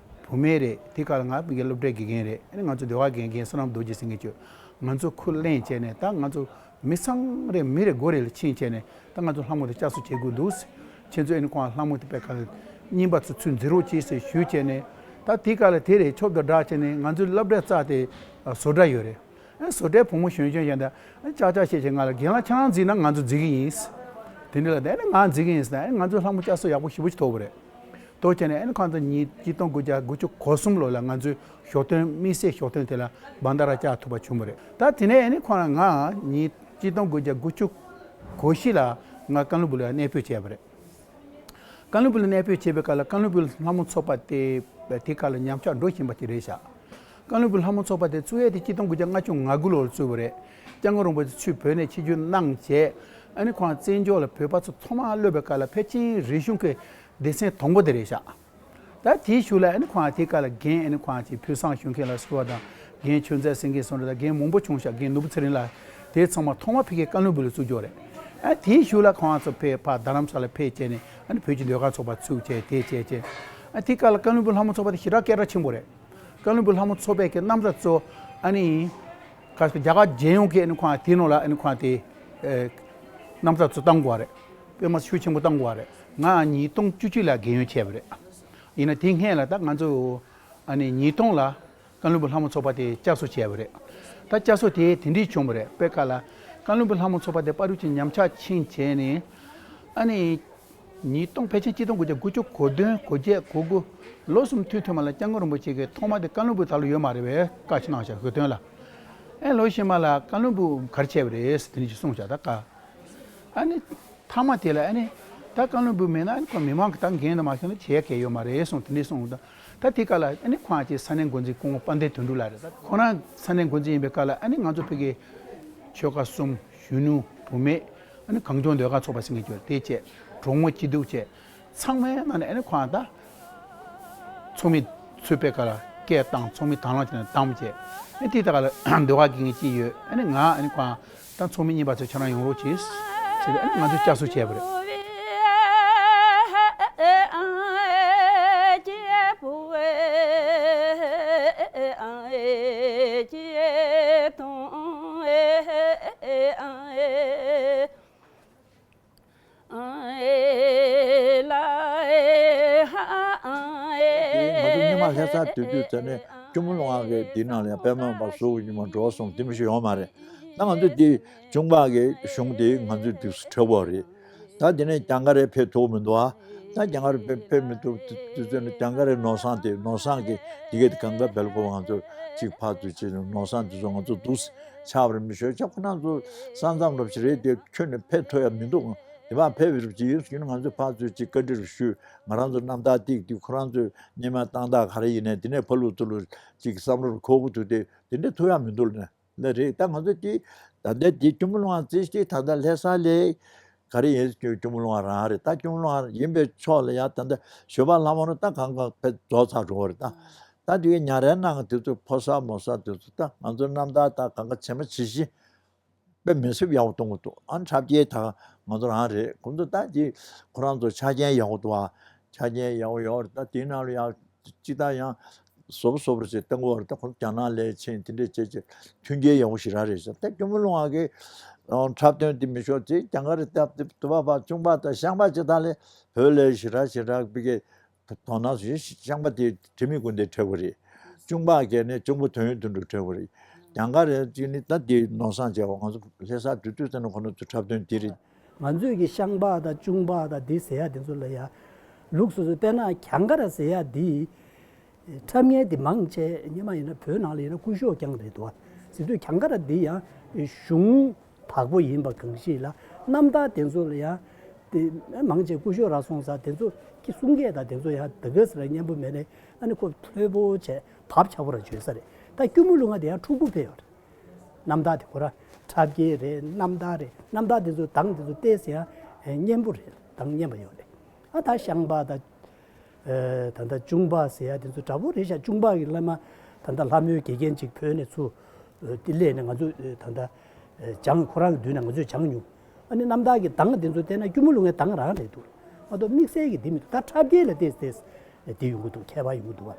བུད་མེད་རེད། དེ་ག་ལ་ང་ཕ་གི་སློབ་གྲྭའི་དགེ་རྒན་རེད། ཨ་ནི་ང་ཚོ་ཟློས་གར་དགེ་རྒན་བསོད་ནམས་རྡོ་རྗེ་ཟེར་མཁན་ཚོས་ང་ཚོ་ཁུར་ལེན་བྱས་ནས། ད་ང་ཚོ་མི་ཚང་རེ་མི་རེ་སྒོ་རེ་ལ་ཕྱིན་བྱས་ནས། ད་ང་ཚོ་ལྷ་མོ་དེ་བསྐྱར་གསོ་བྱེད་དགོས་འདུག་ཁྱེད་ཚོས་ཨ་ནི་ཁོང་ལྷ་མོ་དེ་པད་ཁ་རྙིང་པ་ཚོ་ཚུར་འཛིན་རོགས་གྱིས་ཟེར་ཞུས་བྱས་ནས། ད་དེ་ག་ལ་དེ་རེད། ཆོབ་དང་སྦྲགས་བྱས་ནས་ང་ཚོའི་སློབ་གྲྭའི་རྩ་དེ་བཟོ་གྲྭ་ཡོད་རེད། ཨ་བཟོ་གྲྭའི་བུ་མོ་གཞོན་གཞོན་གཞན་དང་ཨ་ཅག་ཅག་བཤད་བྱས། ང་ལ་རྒན་ལགས་ཁྱེད་རང་འཛིན་ན་ང་ཚོ་འཛིན་གི་ཡིན། དེ་འདྲ་ལ་དེ་ནི་ང་འཛིན་གི་ཡིན་ཟེར་ན། ཨ་ང་ཚོའི་ལྷ་མོ་བསྐྱར་གསོ་ཡག་པོ་ཞེ་པོ་ཞིག་ཐོབ་པ་རེད། ཐོབ་བྱས་ནས་ཨ་ནི་ཁོང་ཚོ་ཉིས་གཅིག་སྟོང་དགུ་བརྒྱ་དགུ་བཅུ་གོ་གསུམ་ལོ་ལ་ང་ཚོའི་ཞོགས་ཐུན། དམིགས་བསལ་ཞོགས་ཐུན་དེ་ལ་བྷན་དྷ་ར་བཅར་ཐུབ་པ་བྱུང་བ་རེད། ད་དེ་ནས་ཨ་ནི་ཁོང་ལ་ང་ཉིས་གཅིག་སྟོང་དགུ་བརྒྱ་དགུ་བཅུ་གོ་བཞི་ལ་ང་ཀ་ལོན་སྦུག་ལ་གནས་སྤོས་བྱས་པ་རེད། ཀ་ལོན་སྦུག་ལ་གནས་སྤོས་བྱས་པའི་སྐབས་ལ་ཀ་ལོན་སྦུག་ལྷ་མོ་ཚོགས་པ་དེ་དེ་ག་ལ་ཉམས་ཆག་འགྲོ་བཞིན་པ་ཅིག་རེད་ཤག་ཀ་ལོན་སྦུག་ལྷ་མོ་ཚོགས་པ་དེ་བཙུགས་ཡས་དེ་གཅིག་སྟོང་དགུ་བརྒྱ་ལྔ་བཅུ་ང་དགུ་ལོར་བཙུགས་པ་རེད། སྐྱབས་མགོན་རིན་པོ་ཆེ་ཚུར་བོད་ནས་ཆིབས་བསྒྱུར་གནང་བྱས། ཨ་ནི་ཁོང་བཙན་བྱོལ་ལ་བོད་པ་ཚོ་ཐོག་མར་སླེབས་པའི་སྐབས་ལ་ཕལ་ཆེར་རིག་གཞུང་གི་སྡེ་ཚན་དང་པོ་དེ་རེད་ཤག་ད་དེའི་གཞུག་ལ་ཨ་ནི་ཁོང་དེའི་སྐབས་ལ་རྒན་ཨ་ནི་ཁོང་ཅིག་ཕུན་བཟང་ཞུ་མཁན་ལ་སྐུ་བ་དང་། རྒན་ཆོས་མཛད་ཟེར་མཁན་སོང་རེད། ད་རྒན་མང་པོ་བྱུང་ཤག་རྒན་ནོར་བུ་ཚེ་རིང་ལགས་དེ་ཚང་མ་ཐོག་མར་ཕ་གིའི་ཀ་ལོན་སྦུག་ལ་བཙུགས་ཀྱོག་རེད། ཨ་དེའི་གཞུག་ལ་ཁོང་ཚོ་ཕེབས་ཕར་རྡ་རམ་ས་ལ་ཕེབས་བྱས་ནས། ཨ་ནི་བོད་ཀྱི་ཟློས་གར་ཚོགས་པ་བཙུགས་བྱས་དེ་བྱས་བྱས། ཨ་དེའི་སྐབས་ལ་ཀ་ལོན་སྦུག་ལྷ་མོ་ཚོགས་པ་དེ་ཞེ་དྲག་སྐད་གྲགས་ཆེན་པོ་རེད། ཀ་ལོན་སྦུག་ལྷ་མོ་ཚོགས་པའི་གི་རྣམ་ཐར་ཚོ་ཨ་ནི་ག་རྒྱ་གར་རྒྱལ་ཡོངས་ཀྱི་ཨ་ནི་ཁོང་དེའི་ནང་ལ་ཨ་ནི་ཁོང་དེ་ཨེ་རྣམ་ཐར་ཚོ་བཏང་དགོས་པ་རེད། དཔེ་མ་ཤུགས་ཆེན་པོ་བཏང་དགོས་པ་རེད། ང་ཉིས་སྟོང་བཅུ་གཅིག་ལ་རྒན་ཡོལ་བྱས་པ་རེད། ཡིན་ན་དེ་སྔས་ལ་ད་ང་ཚོ་ཨ་ནི་ཉིས་སྟོང་ལ་ཀ་ལོན་སྦུག་ལྷ་མོ་ཚོགས་པ་དེ་བསྐྱར་གསོ་བྱས་པ་རེད། ད་བསྐྱར་གསོ་དེ་དེ་འདྲས་བྱུང་བ་རེད། དཔེ་ཁ་ལ་ཀ་ལོན་སྦུག་ལྷ་མོ་ཚོགས་པ་དེ་བར་དུ་ཅིག་ཉམས་ཆག་ཕྱིན་བྱས་ནས། ཨ་ནི་ཉིས་སྟོང་ཕལ་ཆེར་གཅིག་སྟོང་དགུ་བརྒྱ་དགུ་བཅུ་གོ་བདུན་གོ་བརྒྱད་གོ་དགུ་ལོ་གསུམ་ཐུང་ཐུང་མ་ལ་སྐྱབས་མགོན་རིན་པོ་ཆེ་གིས་ཐོག་མ་དེ་ཀ་ལོན་སྦུག་ད་ལོ་ཡོད་མ་རེད་པས་བཀའ་ཞིག་གནང་ཤག་ཞོགས་ཐུན་ལ། ཨེ་ལོ་ཕྱི་མ་ལ་ཀ་ལོན་སྦུག་ག་རེ་བྱས་པ་རེད་ཟེར་དེ་འདྲ་ཞིག་གསུངས་ཤག་ད་ཀ་ཨ་ནི་མཐའ་མ་དེ་ལ་ཨ་ནི་ད་ཀ་ལོན་སྦུག་མེད་ན་ཨ་ནི་ཁོ་མི་མང་གི་ད་འགན་དང་མ་ཤོར་ན་བྱེད་ཡ་གང་ཡང་ཡོད་མ་རེད་གསུངས། དེ་འདྲ་གསུངས། ད་ད་དེ་ག་ལ་ཨ་ནི་ཁོང་ཅིག་ས་གནས་འགོ་འཛིན་སྐུ་ངོ་དཔལ་ལྡན་དོན་གྲུབ་ལགས་རེད། ད་ཁོ་རང་ས་གནས་འགོ་འཛིན་ཡིན་པའི་སྐབས་ལ་ཨ་ནི་ང་ཚོ་ཕ་གི་ཆོལ་ཁ་གསུམ། གཞོན་ནུ། བུད་མེད། ཨ་ནི་གངས་ལྗོངས་ཟློས་གར་ཚོགས་པ་ཟེར་མཁན་ཅིག་ཡོད་རེད། དེ་བྱས། གྲོགས་མོ་སྐྱིད་སྡུག་བྱས། ཚང་མའི་ནང་ནས་ཨ་ནི་ཁོང་ད་ཚོགས་མི་ཚོས་པའི་སྐབས་ལ་སྐད་བཏང་། ཚོགས་མི་དང་བླངས་བྱས་ནས་བཏང་བྱས། ཨ་ནི་དེ་ད་ག་ལ་ཟློས་གར་དགེ་རྒན་གཅིག་ཡོད། ཨ་ནི་ང་ཨ་ནི་ཁོང་ད་ཚོགས་མི་གཉིས་པ་ཚོ་ཁྱེད་རང་ཡོང་རོགས་གྱིས་ཟེར་ཏེ་ཨ་ནི་ང་ཚོས་བསྐྱར་གསོ་བྱས་པ་རེད། དེ་ང་ཚོ་སྔོན་མ་ལྷ་སར་སྡོད་དུས་ཙམ་ནས་ སྐྱོར་མོ་ལུང་པ་གི་དེའི་ནང་ལ་ཡང་པད་མ་པ་སུ་ཉི་མ་འགྲོ་སོང་དེ་མི་ཤེས་ཡོང་མ་རེད། ད་ང་ཚོ་དེ་གཅུང་པ་གི་གཞུང་དེ་ང་ཚོས་དུས་སུ་འཁྲབ་པ་རེད། ད་དེ་ནས་རྒྱ་གར་རེ་ཕེབས་ཐུབ་མི་འདུག་ཨ། ད་རྒྱ་གར་རེ་ཕེབས་ཕེབས་མི་ཐུབ་དུས་ཚོད་ནི་རྒྱ་གར་རེ་ནོར་བཟང་དེ་ནོར་བཟང་གི་དེ་གའི་གང་ག་བེལ་ཀོབ་ང་ཚོ་གཅིག་ཕར་ཚུར་བྱས་ནས་ནོར་བཟང་དེ་ཚོ་ང་ཚོ་འདུག་ཆགས་པ་རེད། མི་ཤོད་ཆ་ཁོ་རང་ཚོ་ས་མཚམས་རོབ་ཞིག་རེད་དེ་ཁྱོན་ནས་ཕེབས་ཐུབ་ཡ་མི་འདུག་དེ་བ་ཕེབས་རོབ་ཅིག་ཡིན་ཟེར་ན་ང་ཚོ་ཕར་ཚུར་ཅིག་བཀའ་འདྲི་རུ་ཞུས། ང་རང་ཚོ་རྣམ་ཐར་ཏིག་ཏིག་ཁོ་རང་ཚོས་སྙན་མ་བཏང་སྟངས་ག་རེ་ཡིན་ནའི་དེ་ནས་ཕ་ལུག་ཚུ་ལུག་ཅིག་བསམ་བློ་རུ་འཁོར་གི་འདུག་སྟེ་དེ་འདྲ་ཐུབ་ཡ་མི་འདུག་ལ་ནི་རེད། ད་ང་ཚོ་དེ་ད་ལྟའི་དེ་སྐྱོར་མོ་ལུང་པ་རྩིས་ཏེ་ད་ལྟ་ལྷ་ས་ལས་ག་རེ་ཡིན་སྐྱོར་མོ་ལུང་པ་རང་རེད། ད་སྐྱོར་མོ་ལུང་པ་ཡིན་པའི་ཕྱོགས་ལ་ཡ་ད་ལྟ་ཞོལ་པ་ལྷ་མོ་རུ་ད་གང་ག་ཕེབས་རྫོགས་ཚར་འགྲོ་བ་རེད། ད་ད་དེ་གའི་ཉ་རལ་ནང་གི་དེ་ཚོ་ཕོ་གསར་མོ་གསར་དེ་ཚོ་ད་ང་ཚོ་རྣམ་ཐར་ད་གང་ག་བྱེ་མ་བྱེ་བཞི་དཔེ་མི་སྲིད་ཡག་པོ་གཏོང་གི་འདུག་ཨ་འཁྲབ་སྐྱེལ་དང་ང་ཚོ་རང་རེད། ཁོང་ཚོ་ད་ཅི་ཁོ་རང་ཚོ་ཆ་རྐྱེན་ཡག་པོ་འདུག་ཨ། ཆ་རྐྱེན་ཡག་པོ་ཡོད་རེད། ད་དེའི་ནང་ལ་ཡང་ཅི་ད་ཡང་བཟོ་པོ་བཟོ་པོ་ཞིག་གཏོང་གི་ཡོད་རེད། ད་ཁོང་རྒྱ་ནག་ལས་ཕྱིན་དེ་འདྲས་བྱས་བྱས་མཐུན་རྐྱེན་ཡག་པོ་ཞིག་རག་རེད་ཟེར། ད་སྐྱོར་མོ་ལུང་པ་གི་འཁྲབ་སྟོན་དེ་མི་ཤོར་ཅིག་རྒྱ་གར་རེ་སྟབས་བདེ་བ་བ་གཅུང་པ་དང་ཤངས་པ་ཅི་ད་ལས་བོད་ལས་ཞེ་དྲག་ཞེ་དྲག་པི་ཀའི་དོ་སྣང་ཞིག་ཤངས་པ་དེ་དྲི་མེད་ཀུན་ལྡན་འཁྲབ་པ་རེད། གཅུང་པ་གས་ནས་གཅུང་པོ་དོན་ཡོད་དོན་གྲུབ་འཁྲབ་པ་རེད། རྒྱ་གར་རེ་གཅིག་ནི་ད་དེ་ནོར་བཟང་བྱས་པ་ང་ཚོ་ལྷ་ས་དུས་དུས་ཙམ་ནས་ཁོ་ན་ཚོ་འཁྲབ་སྟོན་དེ་རེད། ང་ཚོས་ཀྱི་ཤངས་པ་དང་གཅུང་པ་དང་དེ་ཟེར་ཡ་དེ་ཚོ་ལ་ཡ་ལུགས་སོ་སོའི་དཔེར་ན་གྱང་ཁ་ར་ཟེར་ཡ་དེ་འཁྲབ་མཁན་དེ་མང་ཆེ་སྔོན་མ་ཡིན་ན་བོད་ནང་ལ་ཡིན་ན་སྐུ་ཞབས་རྐྱང་རེད་འདུག་བ། ཟེར་དུས་གྱང་ཁ་ར་དེ་ཡང་གཞུང་བག་པོ་ཡིན་པ་གང་ཞིག་ལ་རྣམ་ཐར་དེ་ཚོ་ལ་ཡང་དེ་མང་ཆེ་སྐུ་ཞབས་ར་སོང་ཙང་དེ་ཚོ་གི་གསུང་སྐད་དང་དེ་ཚོ་ཡང་དེ་ག་ཟེར་སྙན་པོ་མེད་ནས་ཨ་ནི་ཁོ་ལྷོད་པོ་བྱས་བབ་ཆགས་པོ་ར་བརྗོད་ས་རེད། ད་སྐྱོར་མོ་ལུང་པ་དེ་ཡང་འཁྲུག་པོ་ཕེབས་ཡོད་རེད། རྣམ་ཐར་དེ་ཁོ་ར་འཁྲབ་སྐྱེལ་རེད། རྣམ་ཐར་རེད། རྣམ་ཐར་དེ་ཚོ་གདངས་དེ་ཚོ་བལྟས་ཟེར་ཡང་སྙན་པོ་རེད། གདངས་སྙན་པ་ཡོད་རེད། ཨ་ད་ཤངས་པ་དང་། ཨེ་ད་ལྟ་གཅུང་པ་ཟེར་ཡ་དེ་ཚོ་འདྲ་པོ་རེད་ཤག་གཅུང་པ་གི་བླ་མ་ད་ལྟ་ལྷ་མོའི་དགེ་རྒན་ཅིག་བོད་ནས་ཚུར་ཨེ་དེ་སླེབས་ནས་ང་ཚོ་ཨེ་ད་ལྟ་ཨེ་སྦྱངས། ཁོ་རང་གི་མདུན་ནས་ང་ཚོས་སྦྱངས་མྱོང་། ཨ་ནི་རྣམ་ཐར་གྱི་གདངས་དེ་ཚོ་བལྟས་ན་སྐྱོར་མོ་ལུང་པའི་གདངས་རང་རེད་འདུག་མ་གཏོགས་དམིགས་བསལ་གྱི་དེ་མི་འདུག་ད་འཁྲབ་སྐྱེལ་ལ་བལྟས་བལྟས་དེ་ཡོང་གི་འདུག་ཁྱད་པར་ཡོང་གི་འདུག་བ།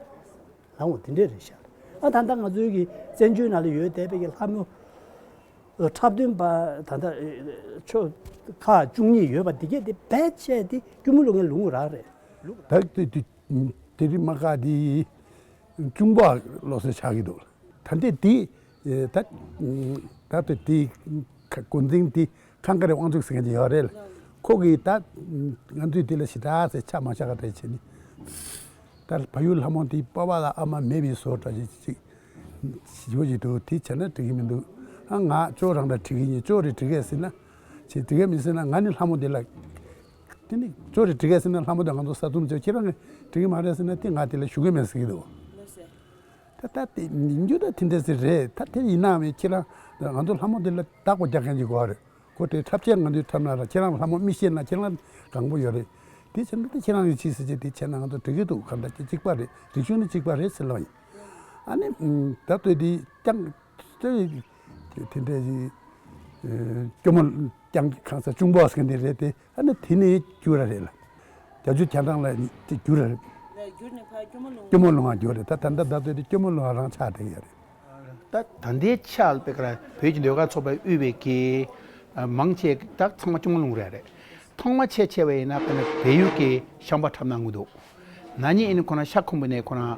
ལའང་དེ་འདྲས་རེད་ཤག་ཨ་ད་ལྟ་ང་ཚོའི་གི་བཙན་བྱོལ་ནང་ལ་ཡོད་བསྡད་པའི་གི་ལྷ་མོ་འཁྲབ་སྟོན་པ་ད་ལྟ་ཆོ་ཁག་བཅུ་གཉིས་ཡོད་པ་དེ་གས་དེ་བེད་སྤྱད་དེ་སྐྱོར་མོ་ལུང་པའི་ལུང་རང་རེད། ད་དེ་དེ་དེ་རིང་མ་ཁ་དེ་གཅུང་པ་བློ་གསལ་ཆགས་ཀྱི་འདུག་ད་ལྟའི་དེ་ད་ད་ལྟ་དེ་འགོ་འཛིན་དེ་ཁང་ཀ་རེ་དབང་ཕྱུག་ཟེར་མཁན་ཅིག་ཡོད་རེད། ཁོ་གིས་ད་ང་ཚོའི་དེ་ལ་ཞེ་དྲག་ཟེར་ཆ་མ་ཆག་ག་རེ་བྱས་ནས། ད་ཕ་ཡུལ་ལྷ་མོ་དེའི་སྤོབས་པ་ལ་ཨ་མ་མེད་པའི་བཟོ་འདྲ་ཞིག་ཅིག་ཞེ་པོ་ཅིག་འདུག་དེ་བྱས་ན་འགྲིག་གི་མི་འདུག་ཨ་ང་ཅོ་རང་འདྲ་འགྲིག་གི་ཡིན། ཅོ་རེ་འགྲིག་གས་ཟེར་ན་ཅིག་འགྲིག་གས་མི་ཟེར་ན་ང་ནི་ལྷ་མོ་དེ་ལ་དེ་ནི་ཅོ་རེ་འགྲིག་གས་ཟེར་ན་ལྷ་མོ་དེ་ང་ཚོ་ས་ཚོམ་བྱས། ཁྱེད་རང་གིས་འགྲིག་གི་མ་རེད་ཟེར་ན་དེ་ང་དེ་ལ་ཞུ་གི་མེད་ཟེར་གི་འདུག་ད་ལྟ་དེ་ཡིན་རྒྱུ་ད་དེ་འདྲ་ཟིག་རེད། ད་དེ་ཡིན་ནའང་ཁྱེད་རང་ང་ཚོ་ལྷ་མོ་འདི་ལ་བདག་པོ་རྒྱག་མཁན་ཅིག་དགོས་རེད། ཁོ་དེ་འཁྲབ་ཆས་ང་ཚོས་འཁྲབ་ན་ར་ཁྱེད་རང་ལྷ་མོ་མི་ཤེས་ན་ཁྱེད་རང་དགའ་པོ་ཡོད་རེད། དེ་བྱས་ན་ད་ཁྱེད་རང་གིས་ཅི་ཟེར་ཅིག་དེ་བྱས་ན་ང་ཚོ་འགྲིག་གི་འདུག་གང་ལྟར་ཅིག་གཅིག་པ་རེད། རིག་གཞུང་ནི་གཅིག་པ་རེད་ཟེར་ལབ་ཡིན། ཨ་ནི་ད་ལྟོས་དེ་ཀྱང་ལྟོས་དེ་འདྲ་ཞིག་སྐྱོ་མོ་ཀྱང་གང་ཟེར་གཅུང་པོ་ཟེར་མཁན་དེ་རེད་དེ། ཨ་ནི་དེ་ནས་བསྒྱུར་ར་རེད་ལ། རྒྱ་ཇུ་རྒྱ་གྲངས་ལ་དེ་བསྒྱུར་ར་རེད། བསྒྱུར་ནས་ཕར་སྐྱོར་མོ་ལུང་སྐྱོར་མོ་ལུང་བ་བསྒྱུར་རེད། ད་ད་ལྟ་ད་ལྟོས་དེ་སྐྱོར་མོ་ལུང་བ་རང་ཆགས་བསྡད་ཡོད་རེད། ད་ད་ལྟའི་ཆ་ལ་དཔེ་ཁ་བོད་ཀྱི་ཟློས་གར་ཚོགས་པའི་དབུས་པའི་གི་མང་ཆེ་ད་ཚང་མ་སྐྱོར་མོ་ལུང་རེད་རེད། ཐོག་མ་ཆེ་ཆེ་བས་ཡིན་ན་དཔེར་ན་བལ་ཡུལ་གྱི་ཤངས་པ་འཁྲབ་གནང་གི་འདུག་ན་ནིང་ཡིན་ན་ཁོ་རང་ཤར་ཁུམ་བུ་ནས་ཁོ་རང་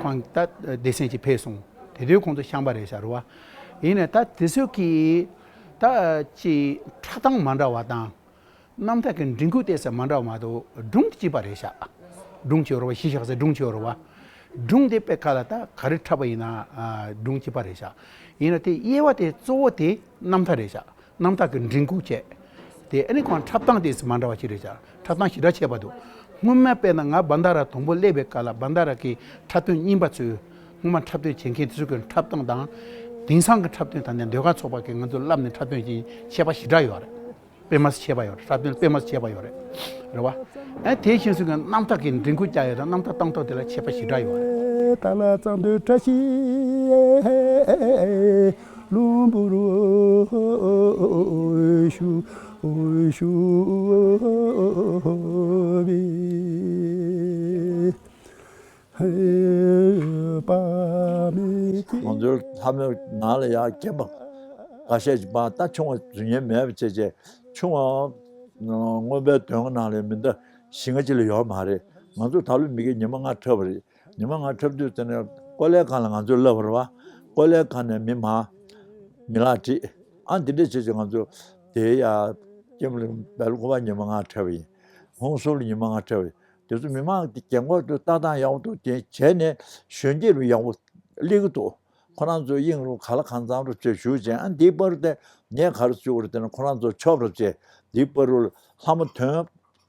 ཁོང་ད་སྡེ་ཚན་ཅིག་ཕེབས་སོང་། དེ་དུས་ཁོང་ཚོ་ཤངས་པ་རེད་ཤག་རེད་བ། ཡིན་ནའི་ད་དེ་ཚོ་གི་ད་ཅི་འཁྲབ་སྟངས་མ་འདྲ་བ་དང་། རྣམ་ཐར་གྱི་མགྲིན་ཁུག་བལྟས་ས་མ་འདྲ་བ་མ་གཏོགས་སྒྲུང་དེ་གཅིག་པ་རེད་ཤག་སྒྲུང་གཅིག་ཡོད་རེད་བ། གཞི་བཞག་ས་སྒྲུང་གཅིག་ཡོད་རེད་བ། སྒྲུང་དེ་དཔེ་ཁ་ལ་ད་ག་རེ་འཁྲབ་པ་ཡིན་ན་ཨ་སྒྲུང་གཅིག་པ་རེད་ཤག་ཡིན་ན་དེ་དབྱེ་བ་དེ་གཙོ་བོ་དེ་རྣམ་ཐར་རེད་ཤག་རྣམ་ཐར་གྱི་མགྲིན་ཁུག་བཅས། དེ་ཨ་ནི་ཁོང་འཁྲབ་སྟངས་དེ་མ་འདྲ་བ་ཅིག་རེད་ཤག་འཁྲབ་སྟངས་ཞེ་དྲག་ཁྱད་པར་འདུག་སྔོན་མ་དཔེར་ན་ང་བྷན་དྷ་ར་དང་པོ་སླེབས་པའི་སྐབས་ལ་བྷན་དྷ་ར་གི་འཁྲབ་སྟོན་རྙིང་པ་ཚོས་སྔོན་མ་འཁྲབ་སྟོན་བྱེད་མཁན་དེ་ཚོ་གི་འཁྲབ་སྟངས་དང་། དེང་སང་གི་འཁྲབ་སྟོན་དང་ནི་ཟློས་གར་ཚོགས་པ་གིས་ང་ཚོ་བསླབས་ནས་འཁྲབ་སྟོན་གྱི་ཁྱད་པར་ཞེ་དྲག་ཡོད་རེད། དཔེ་མ་སྲིད་ཁྱད་པར་ཡོད་རེད། འཁྲབ་སྟོན་དཔེ་མ་སྲིད་ཁྱད་པར་ཡོད་རེད། རེད་བ། ཨ་དེ་བཞིན་སུ་གི་རྣམ་ཐར་གྱི་མགྲིན་ཁུག་བཅའ་ཡོད་དང་རྣམ་ཐར་བཏང་ཐོག་དེ་ལ་ཁྱད་པར་ཞེ་དྲག་ཡོད་རེད། ཏཱ་ལ་གཙང་སྟོད་བཀྲ་ཤིས་ལྷུན་པོ་རུ་ཞུ་ཞུ་བའི། ང་ཚོའི་ལྷ་མོའི་ནང་ལ་ཡང་རྒན་པ་འགའ་ཤས་ཀྱིས་མ་ད་ཆུང་བ་རྫུན་ཉན་མེད་པ་བྱས་བྱས་ཆུང་བ་མངོན་པའི་དོན་ནང་ལ་མི་འདྲ་ཞིང་ཁ་ཅིག་ལ་ཡོད་མ་རེད། ང་ཚོ་ད་ལོ་མི་དགེ་ཉི་མ་ལྔ་འཁྲབ་པ་རེད། ཉི་མ་ལྔ་འཁྲབ་དུས་དེ་ནས་ ཀོ་ལའི་སྒང་ལ་ང་ཚོས་ལབ་པ་རེད་བ། ཀོ་ལའི་སྒང་ནས་མི་མང་མི་ལག་ཁྲིད། ཨ་འདི་འདྲས་བྱས་བྱས་ང་ཚོ་དེ་ཡ་ཀེམ་ལ་བལ་ཀོ་བ་ཉི་མ་ལྔ་འཁྲབ་པ་ཡིན། ཧོང་སུར་ལ་ཉི་མ་ལྔ་འཁྲབ་པ་ཡིན། དེ་ཚོ་མི་མང་གི་རྒན་གོག་ཚོ་ལྟ་སྟངས་ཡག་པོ་འདུག་དེ་བྱས་ནས་གཞོན་སྐྱེས་རུ་ཡག་པོ་སླེབས་ཀྱི་འདུག་ཁོ་རང་ཚོ་དབྱིངས་རུ་ག་ལ་གང་འཚམ་རུ་བྱས་བཞུགས་བྱས། ཨ་འདིའི་བར་དེ་ངས་ག་རེ་བྱུག་རེད་དེ་ན་ཁོ་རང་ཚོ་ཆོབ་རུ་བྱས། འདིའི་བར་རུ་ལྷ་མོ་དོན་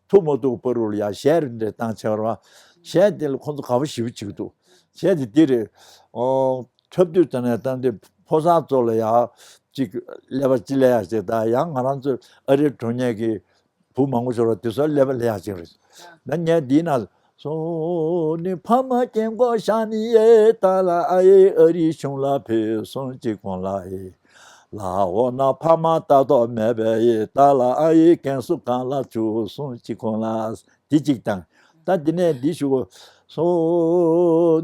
ཐུབ་མ་ཐུབ་བར་དུ་ལ་ཡ་གཞས་རེ་འདྲ་བཏང་བྱས་པ་རེད་བ། གཞས་དེ་ལ་ཁོ་ཚོ་དགའ་པོ་ཞེ་པོ་བྱེད་ཀྱི་འདུག་གཞས་དེ་འདི་རེད། ཨོ། འཁྲབ་དུས་ཙམ་ནས་བཏང་དུས་ཕོ་གསར་ཚོ་ལ་ཡ་གཅིག་ཀླད་པ་གཅིག་ལ་ཡ་བྱས། ད་ཡང་ང་རང་ཚོ་ཨ་རིར་འགྲོ་མཁན་གྱི་བུ་མང་པོ་ཞིག་ལ་དེ་ཚོ་ཀླད་པ་ལ་ཡ་གཅིག་རེད། ད་ངས་འདི་ན་སོ་ནི་ཕ་མ་རྒན་གོག་ཤ་ནི་ཡེ་ད་ལ་ཨ་ཡེ་ཨ་རི་གཞུང་ལ་བོས་སོང་གཅིག་ཁོང་ལ་ཨེ། ལ་འོ་ན་ཕ་མ་ལྟ་རྟོག་མེད་པའི་ཡེ་ད་ལ་ཨ་ཡེ་རྒན་གསོ་གང་ལ་བཅུག་སོང་གཅིག་ཁོང་ལ། འདི་གཅིག་དང་། ད་འདི་ནས་འདི་ཞུ་གོ། སོ་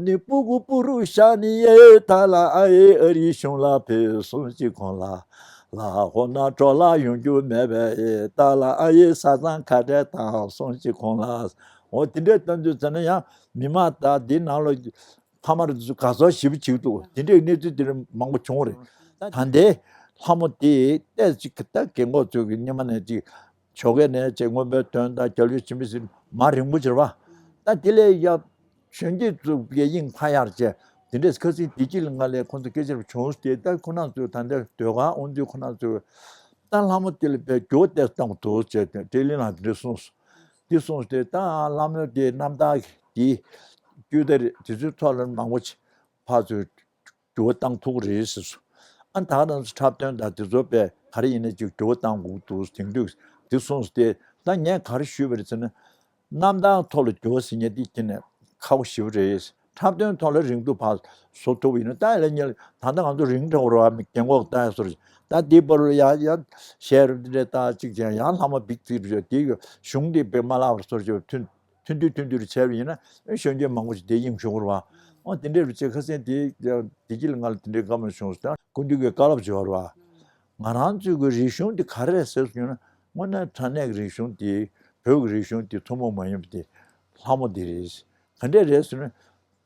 ནི་སྤུ་གུ་སྤུ་རུ་ཤ་ནི་ཡེ་ད་ལ་ཨ་ཡེ་ཨ་རི་གཞུང་ལ་བོས་སོང་གཅིག་ཁོང་ལ། ལ་འོ་ན་འགྲོ་ལ་ཡོང་རྒྱུ་མེད་པའི་ཡེ་ད་ལ་ཨ་ཡེ་ས་ཚང་ཁ་བྲལ་བཏང་སོང་གཅིག་ཁོང་ལ། འོ་དེ་འདྲས་བཏང་དུས་ཙམ་ན་ཡང་མི་མང་ད་འདི་ནང་ལ། ཕ་མར་དགའ་ཚོར་ཞེ་པོ་བྱེད་འདུག་དེ་འདྲའི་གནས་ཚུལ་དེ་འདྲ་མང་པོ་བྱུང་བ་རེད། ད་ལྟའི་ལྷ་མོ་དེ་ཏོག་ཙམ་ཅིག་ད་རྒན་གོག་ཚོས་ཀྱི་སྔོན་མ་ནས་ཅིག་ཞོགས་ཀས་ནས་ཅིག་མངོན་པའི་དོན་དང་རྒྱལ་བའི་བྱིན་པ་ཟེར་མ་རིང་པོ་བྱེད་པ། ད་དེ་ལས་ཡ་གཞོན་སྐྱེས་ཚོ་གི་དབྱིངས་ཕར་ཡར་བྱས། དེ་འདྲས་ཁ་སང་བདེ་སྐྱིད་ལ་ང་ལས་ཁོང་ཚོ་སྐད་ཆ་བྱུང་སྟེ། ད་ཁོ་རང་ཚོས་ད་ལྟ་ཟློས་གར་འོང་དུས་ཁོ་རང་ཚོས་ད་ལྷ་མོ་དེ་ལ་དཔེ་འགྱུར་བ་ཏོག་ཙམ་བཏང་དགོས་འདུག་ཅེས་ཏྲེ་ལི་ལགས་དེ་འདྲས་གསུངས་སོང་། འདི་གསུངས་ཏེ་ད་ལྷ་མོ་དེའི་རྣམ་ཐར་གྱི་དེ་བརྒྱུད་ད་རེད། དེ་ཚོའི་ཐོག་ལ་མང་པོ་ཕར་ཚུར་འགྱུར་བ་བཏང་ཐུབ་ཀྱི་རེད་ཟེར་སོང་། ཨ་ད་ང་ཚོ་འཁྲབ་སྟོན་དང་དེ་ཚོ་དཔེ་ག་རེ་ཡིན་ན་ཅིག་འགྱུར་བ་བཏང་དགོས་འདུག་དེང་དུས་འདི་གསུངས་ཏེ། ད་ངས་ག་རེ་ཞུས་པ་རེད་ཟེར་ན། རྣམ་ཐར་ཐོག་ལ་འགྱུར་བ་ཟེར་མཁན་འདི་དེ་ནས་ཁག་པོ་ཞེ་པོ་རེད། འཁྲབ་སྟོན་ཐོག་ལ་རིང་ཐུང་ཕར་བཟོ་ཐུབ་པ་ཡིན་ན། ད་ཡ་ལ་ཉལ་ད་ལྟ་ང་ཚོ་རིང་དྲགས་པ་རེད་བ། རྒན་གོག་ལྟ་ཡ་བཟོ་རེད། ད་འདི་བར་ལ་ཡ་ཡ་གཞས་རུ་འདི་འདྲ་ལྟ་གཅིག་ཀྱང་ཡང་ལྷ་མོ་འབིགས་ཚིག་རེད། དེ་གཞུང་འདི་དཔེ་མ་བརླག་པར་བཟོ་བྱས་ཐུན་ཐུན་ཏུ་ཐུན་ཏུ་རུ་བྱས་པ་ཡིན་ན་གཞོན་སྐྱེས་མང་པོ་ཞིག་དེ་དབྱིངས་ཞུགས་རེད་བ། འོ་དེ་འདྲའི་རུ་བྱས་ཁ་སང་དེ་བདེ་སྐྱིད་ལ་ང་ལ་དེ་འདྲའི་བཀའ་མོལ་བྱུང་སོང་། ད་སྐུ་མདུན་གྱི་བཀའ་སློབ་བྱས་པ་རེད་བ། ང་རང་ཚོའི་གི་རིག་གཞུང་དེ་ག་རེ་རེད་ཟེར་སོང་ན། དངོས་གནས་དྲང་གནས་ཀྱི་རིག་གཞུང་དེ། བོད་ཀྱི་རིག་གཞུང་དེ་ཐུན་མོང་མ་ཡིན་པ་དེ་ལྷ་མོ་དེ་རེད། ག་འདྲས་རེད་ཟེར་ན།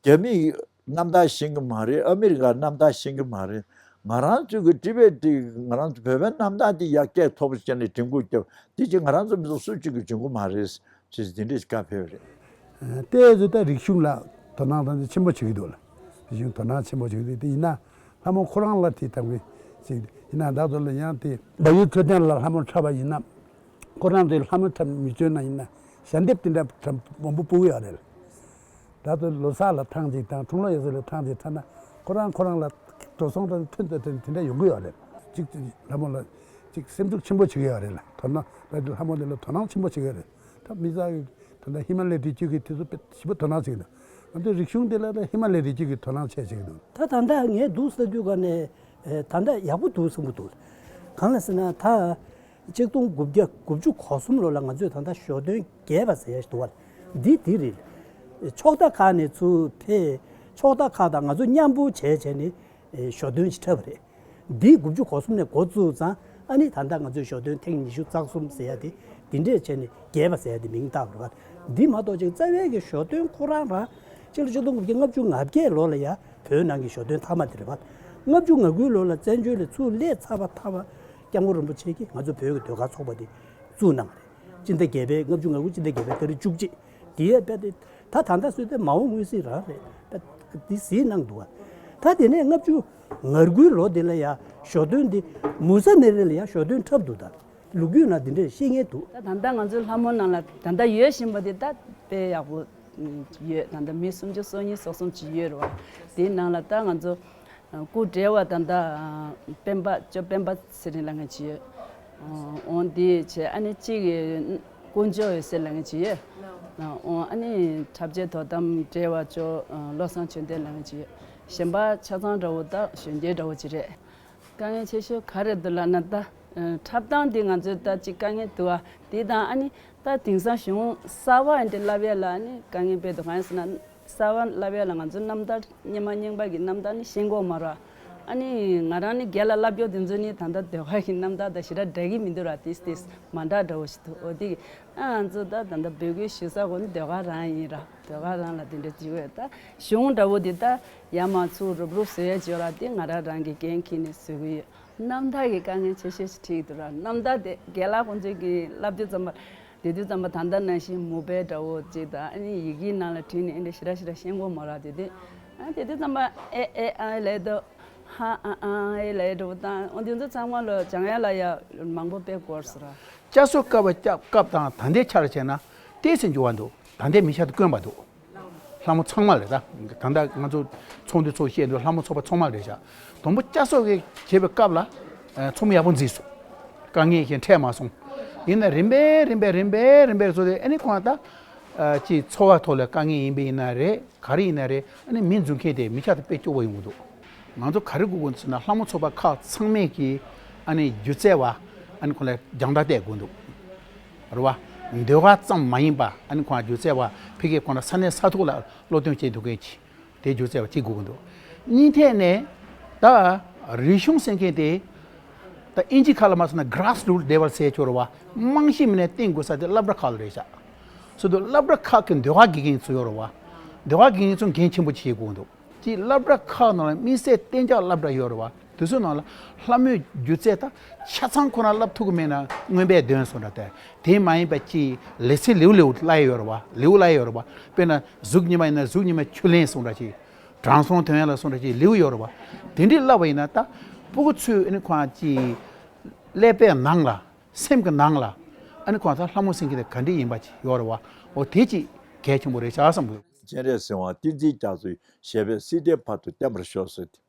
རྒྱ་མིའི་རྣམ་ཐར་ཤེས་ཀྱི་མ་རེད། ཨ་མི་རི་ཀའི་རྣམ་ཐར་ཤེས་ཀྱི་མ་རེད། ང་རང་ཚོའི་གི་ཊི་བེཊ་དེ། ང་རང་ཚོ་བོད་པའི་རྣམ་ཐར་དེ་ཡར་སྐད་མཐོ་པོ་བྱས་ནས་སྒྲིང་པོ་བརྒྱབ། དེ་ཅིག་ང་རང་ཚོ་མི་ཚོ་སུ་གཅིག་གིས་འཇོན་གི་མ་རེད་ཅེས་དེ་འདྲས་ཞིག་བཀའ་ཕེབས་པ་རེད། ཏོག་ཙམ་ད་རིག་གཞུང་ལ་དོ་སྣང་ད་ཆེན་པོ་བྱེད་ཀྱི་འདུག་ལ། རིག་གཞུང་དོ་སྣང་ཆེན་པོ་བྱེད་ཀྱི་འདུག་དེ་ཡིན་ན་ལྷ་མོ་ཁོ་རང་ལ་དེ་དང་པོའི་ཅིག་ཡིན་ན་བདག་ཚོ་ལ་ཡང་དེ་བལ་ཡུལ་འཕྲོད་བསྟེན་ལ་ལྷ་མོ་འཁྲབ་པ་ཡིན་ན། ཁོ་རང་ཚོས་ལྷ་མོ་འཁྲབ་མི་འཇོན་ན་ཡིན་ན་ཞལ་འདེབས་དེ་འདྲ་འཁྲབ་མང་པོ་སྤུ་གུ་ཡོད་རེད། ད་ལྟ་ལོ་གསར་ལ་ཐེངས་གཅིག་དང་འཁྲུངས་ལོ་ཡོད་ཚད་ལ་ཐེངས་གཅིག་འཁྲབ་ན་ཁོ་རང་ཁོ་རང་ལ་འགྲོ་སོང་དང་ཐོན་དང་ཐོན་དེ་འདྲ་ཡོང་གི་ཡོད་རེད། གཅིག་ལྷ་མོ་ལ་གཅིག་སེམས་ཤུགས་ཆེན་པོ་བྱེད་ཀྱི་ཡོད་རེད་ལ། དོ་སྣང་ལྷ་མོ་འདི་ལ་དོ་སྣང་ཆེན་པོ་བྱེད་ཀྱི་ཡོད་རེད། ད་མི་ཚང་གི་ད་ལྟ་ཧི་མ་ལའི་རི་རྒྱུད་ཀྱི་དེ་ཚོ་དཔེ་ཞེ་པོ་དོ་སྣང་བྱེད་ཀྱི་འདུག་ང་ཚོའི་རིག་གཞུང་འདི་ལ་ད་ཧི་མ་ལའི་རི་རྒྱུད་ཀྱི་དོ་སྣང་ཆེ་བྱེད་ཀྱི་འདུག་ད་ད་ལྟ་ངས་འདུག་ཟེར་དུས་ག་ནས་ད་ལྟ་ཡག་པོ་འདུག་བསམ་གྱི་འདུག་གང་ལ་ཟེར་ན་ད། ཆིག་སྟོང་དགུ་བརྒྱ་དགུ་བཅུ་གོ་གསུམ་ལོ་ལ་ང་ཚོས་ད་ལྟ་ཞོ་སྟོན་རྒྱས་པ་ཟེར་ཡ་ཞིག་འདུག་བ། འདི་འདི་རེད། ཕྱོགས་མཐའ་ཁག་ནས་ཚུར་ཕེབས། ཕྱོགས་མཐའ་ཁག་དང་ང་ཚོ་མཉམ་པོ་བྱས་བྱས་ནས་ཞོ་སྟོན་ཞིག་འཁྲབ་པ་རེད། འདི་དགུ་བཅུ་གོ་གསུམ་ནས་འགོ་བཙུགས་ཙང་ཨ་ནི་ད་ལྟ་ང་ཚོས་ཞོ་སྟོན་ཐེངས་ཉི་ཤུ་རྩ་གསུམ་ཟེར་ཡ་དེ་འདི་འདྲས་བྱས་ནས་རྒྱས་པ་ཟེར་ཡ་དེ་མིང་བཏགས་པ་རེད་བ། འདི་མ་གཏོགས་ཅིག་རྩ་བའི་གི་ཞོ་སྟོན་ཁོ་རང་རང་ཕྱི་ལོ་ཆིག་སྟོང་དགུ་བརྒྱ་ལྔ་བཅུ་ང་བརྒྱད་ལོ་ལ་ཡ་བོད་ནང་གི་ཞོ་སྟོན་མཐའ་མ་དེ་རེད་བ། ལྔ་བཅུ་ང་དགུའི་ལོ་ལ་བཙན་བྱོལ་ལ་ཚུར་སླེབས་ཚར་བ་མཐའ་མ་སྐྱབས་མགོན་རིན་པོ་ཆེ་གིས་ང་ཚོ་བོད་ཀྱི་ཟློས་གར་ཚོགས་པ་དེ་བཙུགས་གནང་བ་རེད། སྤྱི་ཟླ་བརྒྱད་པའི་ལྔ་བཅུ་ང་དགུ་སྤྱི་ཟླ་བརྒྱད་པའི་ཏ་རིག་བཅུ་གཅིག་དེ་ཡས་དཔེ་དེ་ད་ད་ལྟ་སྲོལ་དེ་མ་འོངས་མངོན་གསལ་རང་རེད། དཔེ་དེ་གཟིགས་གནང་འདུག་བ། ད་དེ་ནས་ལྔ་བཅུ་ང་དགུའི་ལོ་དེ་ལ་ཡ་ཞོ་སྟོན་དེ་མུ་ས་ནེ་རེ་ལ་ཡ་ཞོ་སྟོན་འཁྲབ་འདུག་ད་ལོ་རྒྱུས་ནང་དེ་འདྲས་ཤེས་མཁན་འདུག་ད་ད་ལྟ་ང་ཚོའི་ལྷ་མོ་ནང་ལ་ད་ལྟ་ཡོད་བཞིན་པ་དེ་ད་དཔེ་ཡག་པོ་ཡོད། ད་ལྟ་མི་སུམ་ཅུ་སོ་གཉིས་སོ་གསུམ་ཅིག་ཡོད་རེད་བ། དེའི་ནང་ལ་ད་ང་ཚོ་སྐུ་བགྲེས་པ་ད་ལྟ་སྤེན་པ་ཅོ་སྤེན་པ་ཚེ་རིང་ལབ་མཁན་ཅིག་ཡོད། འོང་དེ་བྱས་ཨ་ནི་གཅིག་དཀོན་མཆོག་འོད་ཟེར་ལབ་མཁན་ཅིག་ཡོད། འོང་ཨ་ནི་འཁྲབ་ཆས་དོ་དམ་བགྲེས་པ་ཅོ་བློ་བཟང་ཆོས་ལྡན་ལབ་མཁན་ཅིག་ཡོད། གཞན་པ་ཆ་ཚང་འདྲ་བོ་ད་གཞོན་སྐྱེས་འདྲ་བོ་ཅིག་རེད། དཀའ་ངལ་ཆེ་ཤོས་ག་རེ་འདུག་ལབ་ན་ད། འཁྲབ་སྟངས་འདི་ང་ཚོའི་ད་ཅིག་དཀའ་ངལ་འདུག་ཨ། དེ་དང་ཨ་ནི་ད་དེང་སང་གཞུང་གསར་པ་འདི་བསླབ་ཡ་ལ་ཨ་ནི་དཀའ་ངལ་དཔེ་འདུག་གང་ཡིན་ཟེར་ན་གསར་པ་བསླབ་ཡ་ལ་ང་ཚོའི་རྣམ་ཐར་སྔོན་མ་རྙིང་པ་གི་རྣམ་ཐར་ནི་ཤེས་གོ་མ་ར། ཨ་ནི་ང་རང་ནི་སྒེར་ལ་བསླབ་རྒྱུ་དེ་ཚོ་ནི་ད་ལྟ་ཟློས་གར་གྱི་རྣམ་ཐར་དང་ཞེ་དྲག་འདྲ་གི་མི་འདུག་ར། ཏིས་ཏིས་མ་འདྲ་འདྲ་བོ་ཞིག་འདུག་འོ་དེ་ཨ་ང་ཚོ་ད་ད་ལྟ་འབོད་སྐུལ་ཞུ་ས་གོ་ནི་ཟློས་གར་རང་ཡིན་ར། ཟློས་གར་རང་ལ་དེ་འདྲ་བྱེད་ཀྱི་ཡོད། ད་གཞུང་འདྲ་བོ་དེ་ད་ཡ་མ་ཚུགས་རུབ་རུབ་བཟོ་ཡ་བྱོས་ར། དེ་ང་རང་རང་གི་འགན་འཁྱེར་ནས་བཟོ་གི་ཡོད། རྣམ་ཐར་གྱི་དཀའ་ངལ་ཆེ་ཤོས་ཤིག་འཕྲད་ཀྱི་འདུག་ར། རྣམ་ཐར་དེ་རྒན་ལགས་ཁོང་ཚོས་ཀྱི་བསླབ་དུས་ཙམ་པ། དེ་དུས་ཙམ་པ་ད་ལྟ་ནང་བཞིན་མུ་པའི་འདྲ་བོ་ཅིག་དང་ཨ་ནི་ཡི་གེའི་ནང་ལ་བྲིས་ནས་ཨེ་འདྲ་ཞེ་དྲག་ཞེ་དྲག་ཤེས་ཀྱི་མ་རེད། དེ་དུས་ཨ་དེ་དུས་ཙམ་པ་ཨེ་ཨེ་ཨ་ལས་དོ་ཧ་ཨ་ཨ་ཨེ་ལས་འདྲ་བོ་དང་འོ་དེ་ཚོ་ཚང་མ་ལ་སྦྱང་ཡ་ལ་ཡ་མང་པོ་དཔེ་འགོར་སོང་ར། བསྐྱར་གསོ་སྐབས་བ་སྐབས་དང་ད་ལྟའི་ཆར་བྱས་ན་ཏོག་ཙམ་འགྱུར་བ་འདུག་ད་ལྟའི་མི་ཆ་དེ་དཀོན་པ་འདུག་ལྷ་མོ་ཚང་མ་རེད། ད་ད་ལྟ་ང་ཚོ་ཚོགས་འདུ་ཚོགས་བཤད་འདུག་ལྷ་མོ་ཚོགས་པ་ཚང་མ་རེད་ཤག་དང་པོ་བསྐྱར་གསོ་གི་བྱེད་པའི་སྐབས་ལ་ཨ་ཚོགས་མི་ཡག་པོ་འཛུལ་སོང་། དཀའ་ངལ་ཞིག་འཕྲད་མ་སོང་། ཡིན་ན་རིམ་པས་རིམ་པས་རིམ་པས་རིམ་པས་བཟོ་དེ་ཨ་ནི་ཁོང་ད་ཨ་ཅིག་འཚོ་བ་ཐོག་ལ་དཀའ་ངལ་ཡིན་པ་ཡིན་ན་རེད། ག་རེ་ཡིན་ན་རེད། ཨ་ནི་མི་འཛུལ་མཁན་དེ་མི་ཆ་དེ་དཔེ་སྐྱོ་བོ་ཡོང་གི་འདུག་ང་ཚོ་ག་རེ་དགོས་ཀྱི་འདུག་ཟེར་ན་ལྷ་མོ་ཚོགས་པ་ཁག་ཚང་མས་ཀྱི་ཨ་ནི་སྒྱུ་རྩལ་བ་ཨ་ནི་ཁོང་ལ་རྒྱང་ལྟ་བལྟས་དགོས་འདུག་རེད་བ། ཟློས་གར་ཙམ་མ་ཡིན་པ་ཨ་ནི་ཁོང་སྒྱུ་རྩལ་བ་ཕ་གིའི་ཁོང་ལ་ས་གནས་ས་ཐོག་ལ་སློབ་སྟོན་བྱེད་ཐུབ་མཁན་ཅིག་དེ་སྒྱུ་རྩལ་བ་གཅིག་དགོས་ཀྱི་འདུག་གཉིས་ཐད་ནས་ད་རིག་གཞུང་ཟེར་མཁན་དེ་ད་ཨིན་ཇི་ཁ་ལ་མ་སོང་ན་grassroot level ཟེར་ཆོག་རེད་བ། རྨང་གཞི་མི་ནས་བཏིང་དགོས་ས་དེ་སློབ་གྲྭ་ཁག་ལ་རེད་ཤག་སོ་དུ་སློབ་གྲྭ་ཁག་གི་ཟློས་གར་དགེ་རྒན་ཚོ་ཡོད་རེད་བ། ཟློས་གར་དགེ་རྒན་ཚོ་འགན་ཆེན་པོ་བྱེད་དགོས་འདུག་ཅིག་སློབ་གྲྭ་ཁག་ནང་ལ་དམིགས་བསལ་གཏན་འཇགས་སློབ་གྲྭ་ཡོད་རེད་བ། དེ་ཚོའི་ནང་ལ་ལྷ་མོའི་སྒྱུ་རྩལ་ད་ཆ་ཚང་ཁོ་ན་བསླབ་ཐུབ་ཀྱི་མེད་ན་རྔོན་པས་འདོན་སོང་འདྲ་སྟེ། དེ་མ་ཡིན་པ་ཅིག་ལེ་ཚན་ལེའུ་ལེའུ་བསླབ་ཡ་ཡོད་རེད་བ། ལེའུ་བསླབ་ཡ་ཡོད་རེད་བ། དཔེར་ན་གཟུགས་བརྙན་པ་ཡིན་ན་གཟུགས་བརྙན་པའི་ཆུ་ལེན་སོང་འདྲ་ཅིག་དྲང་སྲོང་ཐོན་ཡ་ལ་སོང་འདྲ་ཅིག་ལེའུ་ཡོད་རེད་བ། དེ་འདྲའི་བསླབ་པ་ཡིན་ན་ད་སྤུ་གུ་ཚོས་ཨ་ནི་ཁོང་ཅིག་ཀླད་པའི་ནང་ལ་སེམས་ཀྱི་ནང་ལ་ཨ་ནི་ཁོང་ད་ལྷ་མོ་ཟེར་མཁན་དེ་ག་འདྲ་ཡིན་པ་ཅིག་ཡོད་རེད་བ། འོ་དེ་ཅིག་གལ་ཆེན་པོ་རེད་ཤག་བསམ་གི་འདུག་སྤྱན་རས་གཟིགས་དབང་བསྟན་འཛིན་རྒྱ་མཚོའི་ཞབས་པད་སྲིད་མཐའི་བར་དུ་བརྟན་པར་ཤོག་ཟེར་ཏེ།